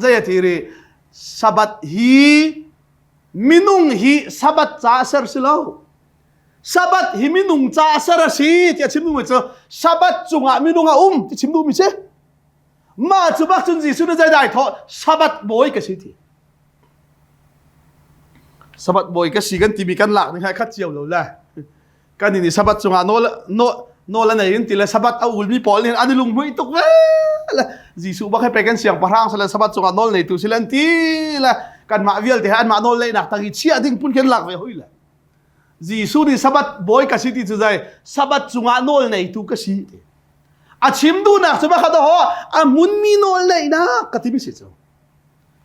[SPEAKER 1] zei a ti ri sabat hi minung hi sabat ca ser si lo sabat hi minung ca ser a si ti a chim duhmi cu sabat cungah minung a um ti chim duhmi si mah cu bak cun Jesuh nih zeidai thawh sabat bawi ka si ti sabat bawi ka si kan timi kan lak ning hai khat cio lo le kan nih sabat cungah nawl nawl a nei in ti le sabat a ulmi pawl nih an i lunghmuih tuk ve le Jesuh bak he pe kan siangpahrang sile sabat cungah nawl neitu sile an ti le kanmah vialte he anmah nawl neihnak tang i chiah ding phun khin lak ve hoi le Jesuh nih sabat bawi ka si ti cu zei sabat cungah nawl neitu ka si ti a chim duhnak cu bakhat ho a hmunmi nawl neihnak ka timi si cu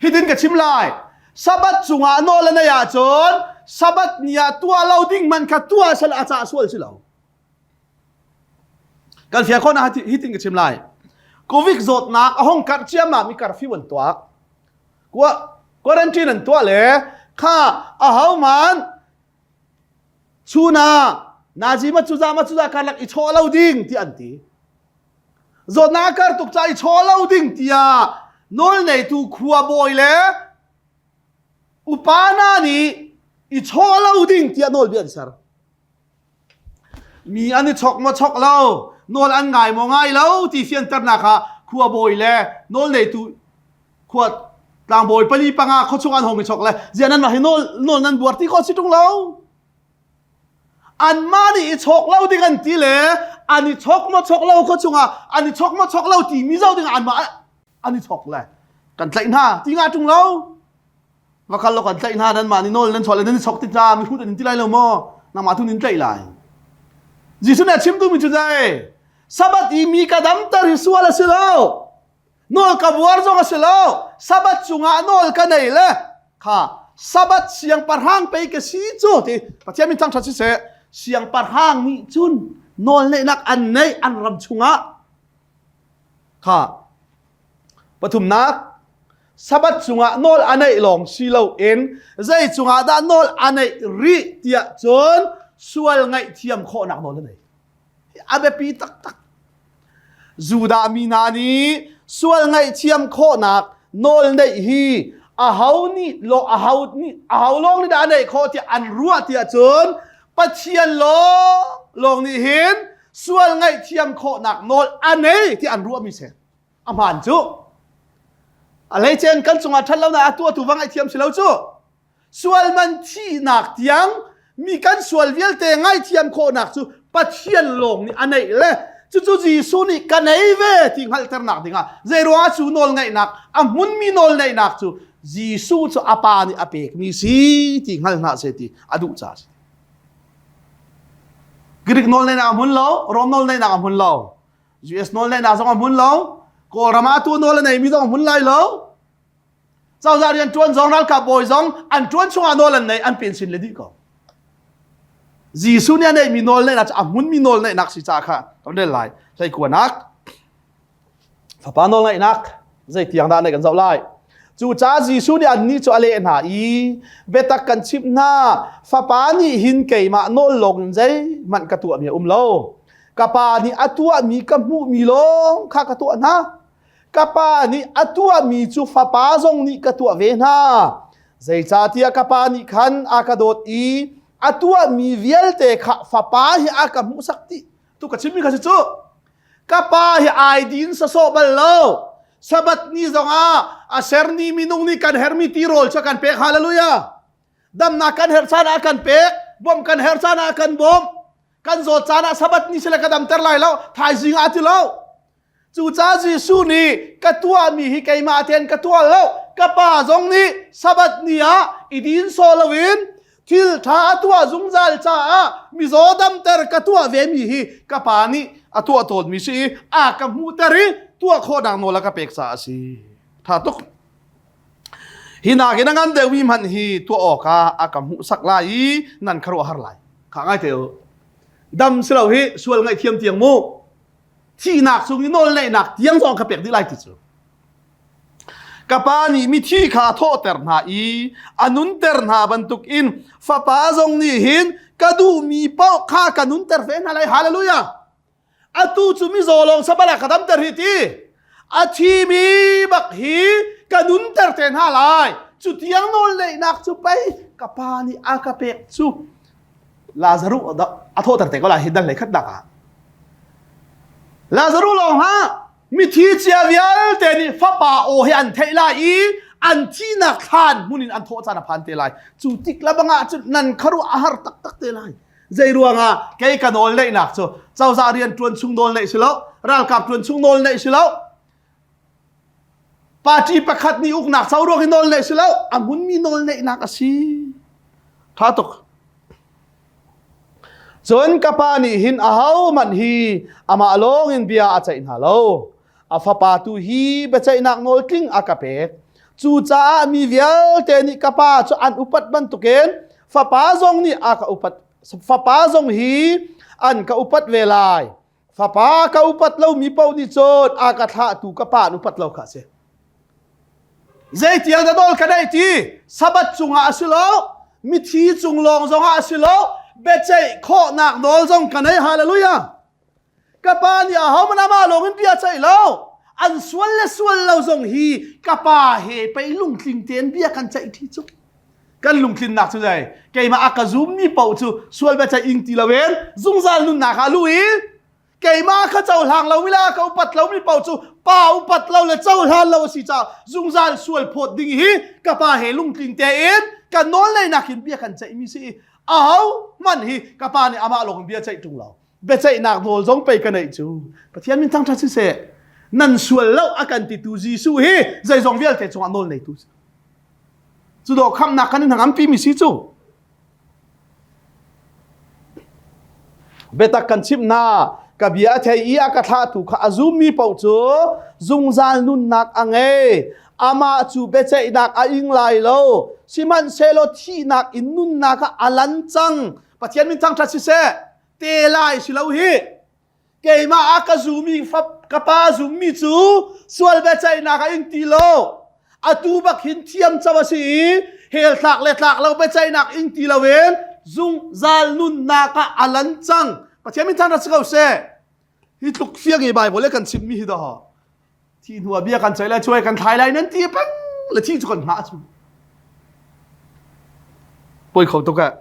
[SPEAKER 1] Hitin ka chim lai. Sabbath cungah nawl a neih ahcun Sabbath ni ah tuah lo ding man kha tuah sal a cah sual si lo. Kan fiang khawh na hitin ka chim lai. Covid zawtnak a hong karh ciammam i curfew an tuah. Quarantine an tuah le kha a ho man chuna nazi ma cuza ma cuza karlak i chawh lo ding ti an ti. Zawtnak kar tuk ca i chaw lo ding tiah nawlneitu khuabawi le upa hna nih i chaw lo ding tiah nawlbia an ser. Mi an i chok maw chok lo, nawl an ngai maw ngai lo ti fianternak ah khuabawi le nawlneitu khua tlangbawi pali panga khuachung an hong i chok le ziah nan mah hi nawl nawl nan buar ti khawh si ṭung lo. Anmah nih i chawk lo ding an ti le an i chawk maw chawk lo khua chungah an i chawk maw chawk lo timi zoh ding anmah an i chawk le kan tlaih hna ti nga ṭung lo va kal lo kan tlaih hna nanmah nih nawl nan chuah le nan i chawk ti tla mihrut an in ti lai lo maw nangmah tu nin tlaih lai Jesuh nih a chim duhmi cu zei Sabbath i mi ka damter hi sual a si lo Nawl ka buar zong a si lo. Sabbath cungah nawl ka nei le kha Sabbath siangpahrang pei ka si cu ti Pathian min thangṭhat siseh siangpahrang nih cun nawl neihnak an neih an ram chungah kha pathumnak Sabbath cungah nawl a neih lawng si loin zei cungah dah nawl a neih rih tiah cun sual ngaihthiam khawhnak nawl a nei. A biapi taktak. Judah mi hna nih sual ngaihthiam khawhnak nawl neih hi aho nih lo aho nih aho lawng nih dah a neih khawh tiah an ruah tiah cun Pathian lawng lawng nih hin sual ngaihthiam khawhnak nawl a nei tiah an ruahmi si. A hmaan cu. A hleicen kan cungah ṭhat lonak a tuahtu va ngaihthiam si lo cu. Sual man thihnak tiang mi kan sual vialte ngaithiam khawhnak cu Pathian lawng nih a neih le cucu Jesuh nih ka nei ve ti hngalhternak dingah zeiruangah cu nawl ngeihnak a hmunmi nawl neihnak cu Jesuh cu a pa nih a pekmi si ti hngal hna seh ti a duh caah a si. Greek nawl neihnak a hmun lo, Rom nawl neihnak a hmun lo, US nawl neihnak zong a hmun lo, Kawlram ah atu nawl a neimi zong a hmun lai lo. Cozah rian ṭuan zong ralkap bawi zong an ṭuan chungah nawl an nei an pension le dih ko. Jesuh nih a neihmi nawl neihnak cu a hmunmi nawl neihnak si caah kha kan rel lai. Hleikuanak fapa nawl ngeihnak zeitiang dah neih kan zoh lai. Cucaah Jesuh nih annih cu a leh hna i biatak kan chimh hna fapa nih hin keimah nawl lawng in zeihmanh ka tuahmi a um lo. Ka pa nih a tuahmi ka hmuhmi lawng kha ka tuah hna. Ka pa nih a tuahmi cu fapa zong nih ka tuah ve hna. Zeicahtiah ka Pa nih khan a ka dawt i a tuahmi vialte kha Fapa hi a ka hmuhsak dih. Tu ka chimmi kha si cu. Ka Pa hi ai din sawsawh bal lo. Sabbath ni zongah a serni minung nih kan hermi tirawl cu a kan pek. Hallelujah. Damnak kan herh caan ah a kan pek. Bawmh kan herh caan ah a kan bawmh. Kan zawt caan ah Sabbath ni sile ka damter lai lo. Thaizing ah ti lo. Cucaah Jesuh nih ka tuahmi hi keimah tein ka tuah lo. Ka pa zong nih Sabbath ni ah i din sawh loin thil ṭha a tuah zungzal caah mizaw damter ka tuah vemi hi ka pa nih a tuah tawnmi si i a ka hmuhter i tuah khawhnak nawl a ka pek caah a si. Ṭha tuk. Hi nakin a ngan deuhmi hmanh hi tuah awkah a ka hmuhsak lai i nan khuaruahhar lai. Kha ngai te u. Dam si lo hi sual ngaihthiam tiang mu. Thihnak chung i nawlneihnak tiang zong ka pek dih lai ti cu. Ka pa nih mithi kha a thawhter hna i a nunter hna bantukin fapa zong nih hin ka duhmi paoh kha ka nunter ve hna lai. Hallelujah! Atu cu mizaw lawng sabal ah ka damter hi ti. A thimi bak hi ka nunter te hna lai. Cu tiang nawlneihnak cu pei ka pa nih a ka pek cu. Lazaruh a thawhter te ko lai hi dal hlei khatnak ah. Lazaruh lawng hlah mithi cia vialte nih fapa aw hi an theih lai i an thihnak thlan hmun in an thawh caan a phan te lai. Cu tik labang ah cun nan kharuah a har taktak te lai. Zei ruangah kei ka nawl neihnak cu cozah rian ṭuan chung nawl neih si lo, ralkap ṭuan chung nawl neih si lo, Party pakhat nih uknak co ruang i nawl neih si lo, a hmunmi nawl neihnak a si. Tha tuk. Cun ka pa nih hin ahohmanh hi amah lawng in bia a ceih hna lo. A fapa tu hi biaceihnak nawl tling a ka pek. Cucaah mi vialte nih ka pa cu an upat bantukin fapa zong nih a ka upat. Fapa zong hi an ka upat ve lai. Fapa ka upat lomi paoh nih cun a ka thlahtu ka pa an upat lo kha a si. Zeitiang dah nawl ka neih ti? Sabbath cungah a si lo, mithi cung lawng zongah a si lo, biaceih khawhnak nawl zong ka nei. Hallelujah! Ka pa nih ahohmanh amah lawng in bia ceih lo. An sual le sual lo zong hi ka pa he pei lungtling tein bia kan ceih ṭi cu. Kan lungtlinnak cu zei? Keimah a ka zummi paoh cu sual biaceih ing ti loin zungzal nunnak ah luh i keimah kha cohlang lomi le a ka upat lomi paoh cu pa upat lo le cohlan lo a si caah zungzal sual phawt ding hi ka pa he lungtling tein kan nawl neinak in bia kan ceihmi si i aho hmanh hi ka pa nih amah lawng in bia ceih ṭung lo biaceihnak nawl zong pei ka neih cu Pathian min thangṭhat siseh nan sual lo a kan titu Jesuh hi zeizong vialte cungah nawl neitu si Cu dawh khamhnak kan in hnangampi mi si cu. Biatak kan chimh hna, ka bia a thei i a ka thlahtu kha a zummi paoh cu zungzal nunnak a ngei. Amah cu biaceihnak a ing lai lo. Sihmanhsehlaw thihnak in nunnak ah a lan cang. Pathian min thangṭhat siseh. Te lai si lo hi. Keimah a ka zumi ka pa zummi cu sual biaceihnak a ing ti lo. Atu bak hin thiam co a si i hell tlak le tlak lo biaceihnak ing ti loin zungzal nunnak ah a lan cang. Pathian min thang si ko seh. Hi tluk fiang i Bible le kan chimmi hi dah. Thi hnu ah bia kan ceih lai cuai kan thlai lai nan ti peng le thi cu kan hngah cu. Poi kho tuk eh.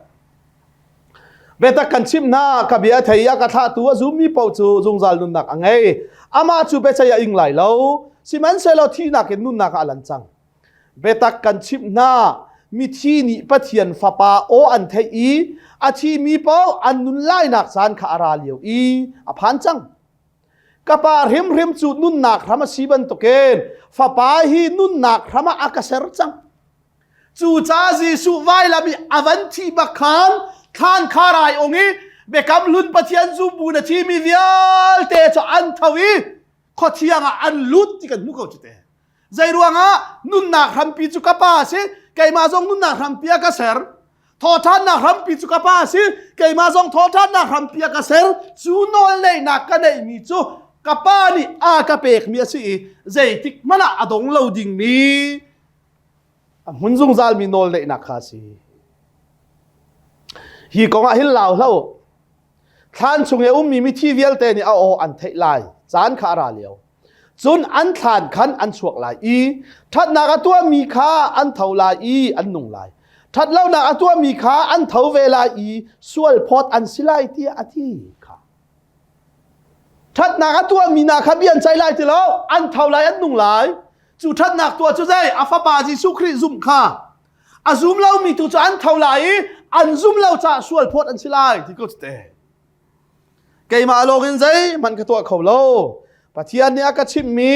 [SPEAKER 1] Biatak kan chimh hna, ka bia thei a ka thlahtu a zummi paoh cu zungzal nunnak a ngei. Amah cu biaceih a ing lai lo, sihmanhsehlaw thihnak in nunnak ah a lan cang. Biatak kan chimh hna, mithi nih Pathian Fapa aw an theih i a thimi paoh an nun lainak caan kha a ra lio i a phan cang. Ka pa hrimhrim cu nunnak hram a si bantukin Fapa hi nunnak hram ah a ka ser cang. Cucaah Jesuh vailam i a van thih bak khan thlan kha rai ong i biakam hlun Pathian zumbu na thimi vialte cu an tho i khuathiang ah an lut ti kan hmu ko cu te. Zei ruangah nunnak hrampi cu ka pa a si, keimah zong nunnak hrampi a ka ser. Thawṭhannak hrampi cu ka pa a si, keimah zong thawṭhannak hrampi a ka ser. Cu nawlneihnak ka neihmi cu ka pa nih a ka pekmi a si i zeitik hmanh ah a dong lo dingmi a hmun zungzalmi nawlneihnak kha a si. Hi kong ah hin lau hlah u. Thlan chung i a ummi mithi vialte nih a aw an theih lai. Caan kha a ra lio. Cun an thlan khan an chuak lai i ṭhatnak a tuahmi kha an tho lai i an nung lai. Ṭhatlonak a tuahmi kha an tho ve lai i sual phawt an si lai tiah a ti kha. Ṭhatnak a tuahmi hna kha bia an ceih lai ti lo, an tho lai, an nung lai. Cu ṭhatnak tuah cu zei? A fapa Jesuh Khrih zumh kha. A zum lomi tu cu an tho lai i an zum lo caah sual phawt an si lai ti ko te. Keimah lawng in zeihmanh ka tuah kho lo. Pathian nih a ka chimhmi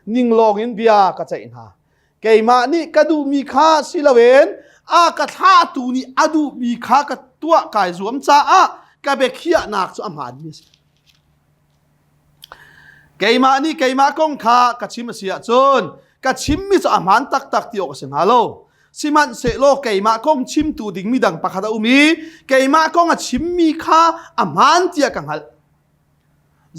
[SPEAKER 1] ning lawng in bia ka ceih hna. Keimah nih ka duhmi kha si loin a ka thlahtu nih a duhmi kha ka tuah kai zuam caah ka biakhiahnak cu a hmaanmi a si. Keimah nih keimah kong kha ka chim a si ahcun ka chimmi cu a hmaan taktak ti awk a si hnga lo. Sihmanhsehlaw keimah kong chimtu ding midang pakhat a um i keimah kong a chimmi kha a hmaan tiah ka hngalh.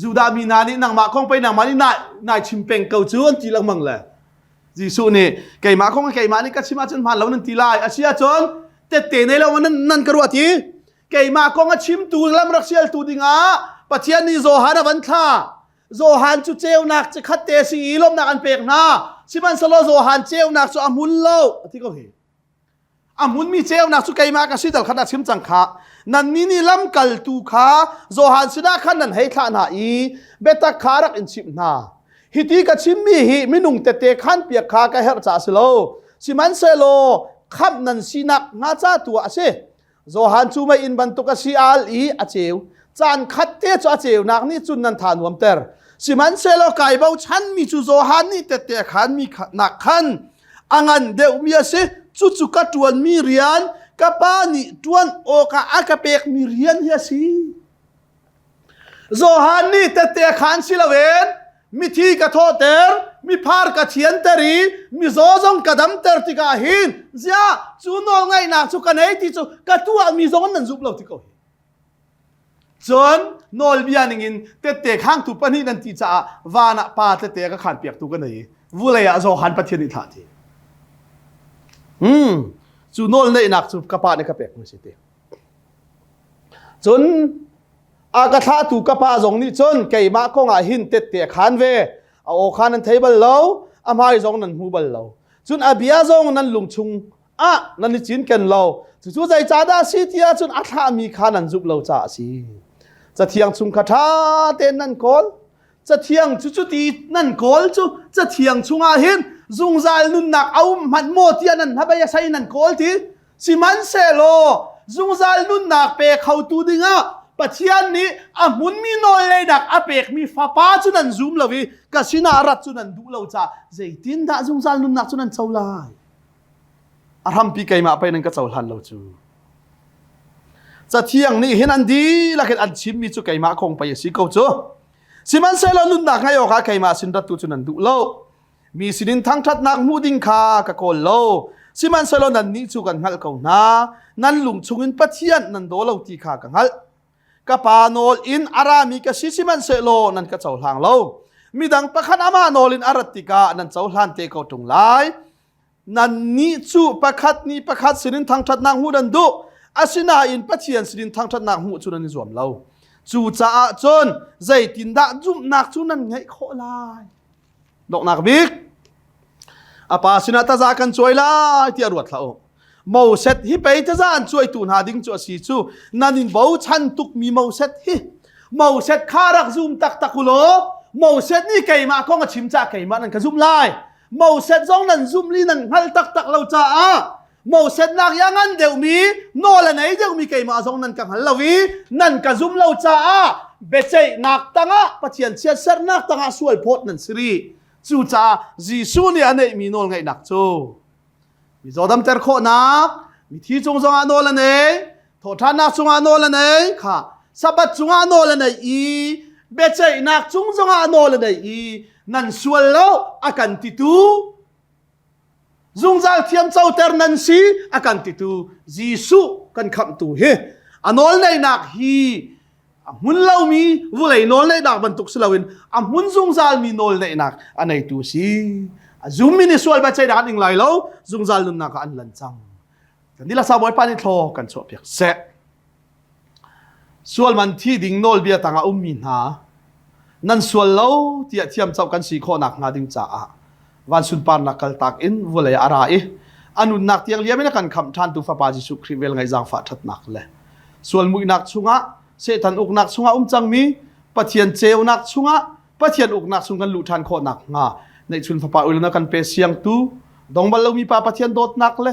[SPEAKER 1] Judah mi hna nih nangmah kong pei nangmah nih nai chim peng ko cu an ti lengmang le Jesuh nih keimah kong keimah nih ka chim ahcun hmaan lo nan ti lai. A si ahcun tette nei lo nan, nan ka ruah ti. Keimah kong a chimtu lam rak sialtu dingah Pathian nih Johan a van thlah. Johan cu ceunak cikhat te si i lawmhnak an pek hna. Sihmanhsehlaw Johan ceunak cu a hmun lo. A ti ko hi. A hmunmi ceunak cu keimah ka si dal kha na chim cang kha. Nannih nih lamkaltu kha Johan sinah khan nan hei thlah hna i biatak kha rak in chimh hna. Hiti ka chimmi hi minung tete khan piak kha ka herh caah si lo. Sihmanhsehlaw khamh nan sinak hnga ca tu ah a si. Johan cu mei-inn bantuk a si al i a ceu. Caan khat te cu a ceunak nih cun nan tha nuamter. Sihmanhsehlaw kai bochanmi cu Johan nih tette a khanmi nak khan a ngan deuhmi a si. Cucu ka ṭuanmi rian, ka pa nih ṭuan awkah a ka pekmi rian hi a si. Johan nih tette a khaan si loin mithi ka thawhter, miphar ka thianter i mizaw zong ka damter tikah hin ziah cu nawlngaihnak cu ka nei ti cu ka tuahmi zong nan zumh lo ti ko hi. Cun nawlbia ningin tette khangtu pahnih nan ti caah van ah pa tete ka khaan piaktu ka nei i vulei ah Johan Pathian nih thlah ti. Hmm, cu nawl neihnak cu ka pa nih ka pek mi si ti. Cun a ka thlahtu ka pa zong nih cun keimah kong ah hin tette a khaan ve. A aw kha nan thei bal lo, a hmai zong nan hmu bal lo. Cun a bia zong nan lung chung ah nan i cinken lo. Cucu zeicahdah a si ti ahcun a thlahmi kha nan zumh lo caah a si. Cathiang chung kha ṭha tein nan kawl. Cathiang cu cuti nan kawl cu cathiang chungah hin zungzal nunnak a um hmanh maw tiah nan hnabei a sei nan kawl ti. Sihmanhsehlaw zungzal nunnak pe khotu dingah Pathian nih a hmunmi nawlngeihnak a pekmi fapa cu nan zum lo i ka sinah rat cu nan duh lo caah zeitindah zungzal nunnak cu nan co lai? A hrampi keimah pei nan ka cohlan lo cu. Cathiang nih hin an dihlak in an chimmi cu keimah kong pei a si ko cu. Sihmanhsehlaw nunnak ngeih awkah keimah sin rattu cu nan duh lo. Mi sinin thangṭhatnak hmuh ding kha ka kawl lo. Sihmanhsehlaw nannih cu kan hngalh ko hna. Nan lung chungin Pathian nan daw lo ti kha ka hngalh. Ka pa nawl in a rami ka si sihmanhsehlaw nan ka cohlang lo. Midang pakhat amah nawl in a rat tikah nan cohlan te ko ṭung lai. Nannih cu pakhat nih pakhat sinin thangṭhatnak hmuh nan duh. Asinain Pathian sinin thangṭhatnak hmuh cu nan i zuam lo. Cucaah cun zeitindah zumhnak cu nan ngeih khawh lai? Donghnak bik a pa sinah taza kan cuai lai tiah ruat hlah u. Moses hi pei taza an cuaitu hna ding cu a si cu nan in bochan tukmi Moses hi Moses kha rak zum taktak u law Moses nih keimah kong a chim caah keimah nan ka zumh lai. Moses zong nan zumh li nan hngalh taktak lo caah Moses nak i a ngan deuhmi nawl a nei deuhmi keimah zong nan ka hngal lo i nan ka zum lo caah biaceihnak tangah Pathian chiatserhnak tangah sual phawt nan si rih. Cucaah Jesuh nih a neihmi nawlngeihnak cu mizaw damter khawhnak, mithi cung zongah nawl a nei, thawhṭhannak cungah nawl a nei, kha Sabbath cungah nawl a nei i biaceihnak cung zongah nawl a nei i nan sual lo a kan titu Zungzal thiamcoter nan si a kan titu Jesuh kan khamhtu hi a nawlneihnak hi a hmun lomi vulei nawlneihnak bantuk si loin a hmun zungzalmi nawlneihnak a neitu si. A zummi nih sual biaceihnak an ing lai lo, zungzal nunnak ah an lan cang. Kan dihlak sa Bawipa nih thlaw kan chuahpiak seh. Sual man thi ding nawlbia tangah ummi hna. Nan sual lo tiah thiamcoh kan si khawhnak hnga ding caah van sunparnak kaltak in vawlei a ra i a nunnak tiang liam in a kan khamh ṭhantu Fapa Jesuh Khrih vel ngaih zaangfah ṭhatnak le sual muihnak chungah Satan uknak chungah um cangmi Pathian ceunak chungah Pathian uknak chung kan luh ṭhan khawhnak hnga neihchun Fapa ulna kan pe siangtu dong bal lomi Pa Pathian dawtnak le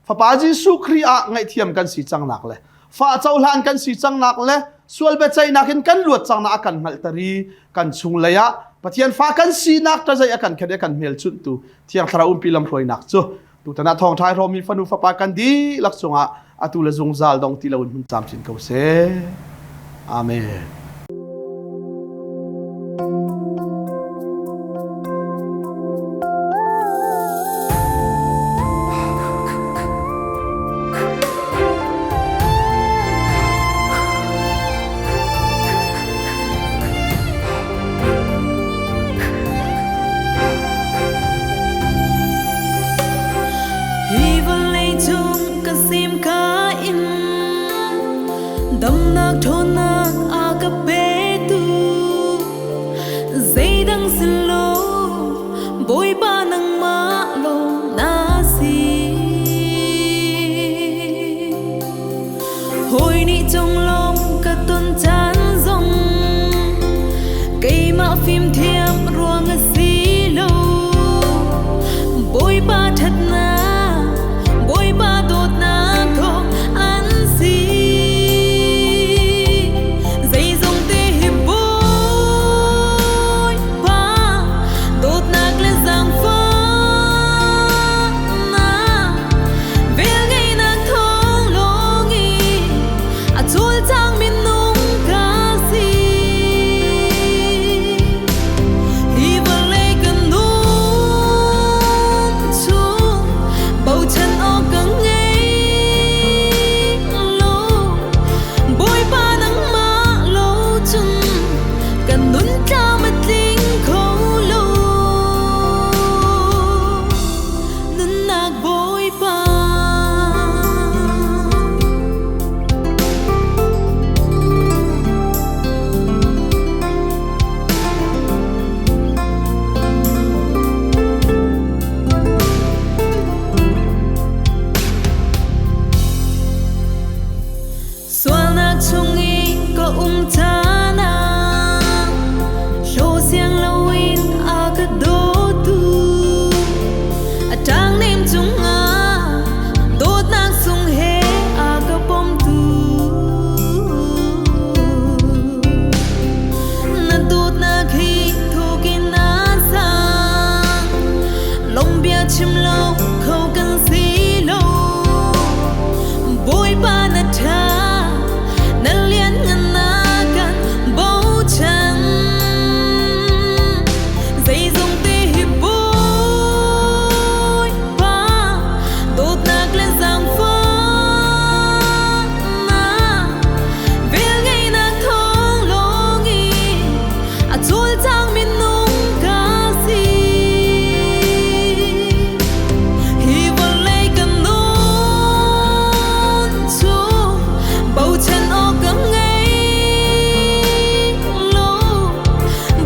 [SPEAKER 1] Fapa Jesuh Khrih ah ngaihthiam kan si cangnak le fa cohlan kan si cangnak le sual biaceihnak in kan luat cangnak a kan hngalhter i kan chung lei ah Pathian fa kan sinak ṭazei a kan khen i a kan hmelchunhtu Thiang Thlarau umpi lamhruainak cu tutan ah thawngṭha i hrawmmi fanu fapa kan dihlak cungah atu le zungzal dong ti loin hun camcin ko seh. Amen.
[SPEAKER 2] Hi vawlei cung ka sim ka in Damnak ṭhawnnak a ka petu zeidang si lo Bawipa nangmah lawng na si. Hawi nih conglawm ka ton caan zong keimah fimthiam ruang a si lo. Bawipa ṭhatnak, Bawipa dawtnak thawng an si. Zeizongte hi Bawipa dawtnak le zaangfahnak velngeihnak thawng lawng i a cawlcang minung ka si. Hi vawlei kan nun chung bochan awk ka ngei lo. Bawipa nangmah lo cun kan nun tlam a tling kho lo. Nunnak Bawipa. Sualnak chung i ka um caan ah hlaw siang loin a ka dawtu a ṭangnem cungah dawtnak sung he a ka pomtu. Na dawtnak hi thuk in a sang, lawmhbia chim lo kho kan si lo. Bawipa na ṭha, na lianngan na kan bochan. Zeizongte hi Bawipa dawtnak le zaangfahnak velngeihnak thawng lawng i a cawlcang minung ka si. Hi vawlei kan nun cu bochan awk ka ngei lo.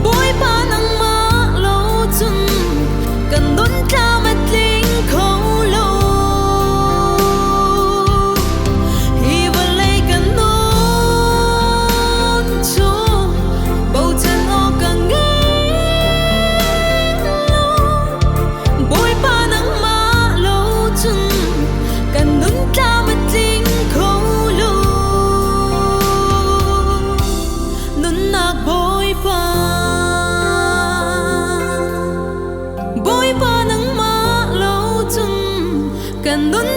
[SPEAKER 2] Bawipa nangmah lo cun kan nun tlam a tling kho lo. Hi vawlei kan nun cu bochan awk ka ngei lo. Bawipa nangmah lo cun kan nun tlam a tling kho lo. Nunnak Bawipa, Bawipa nangmah lo cun kan nun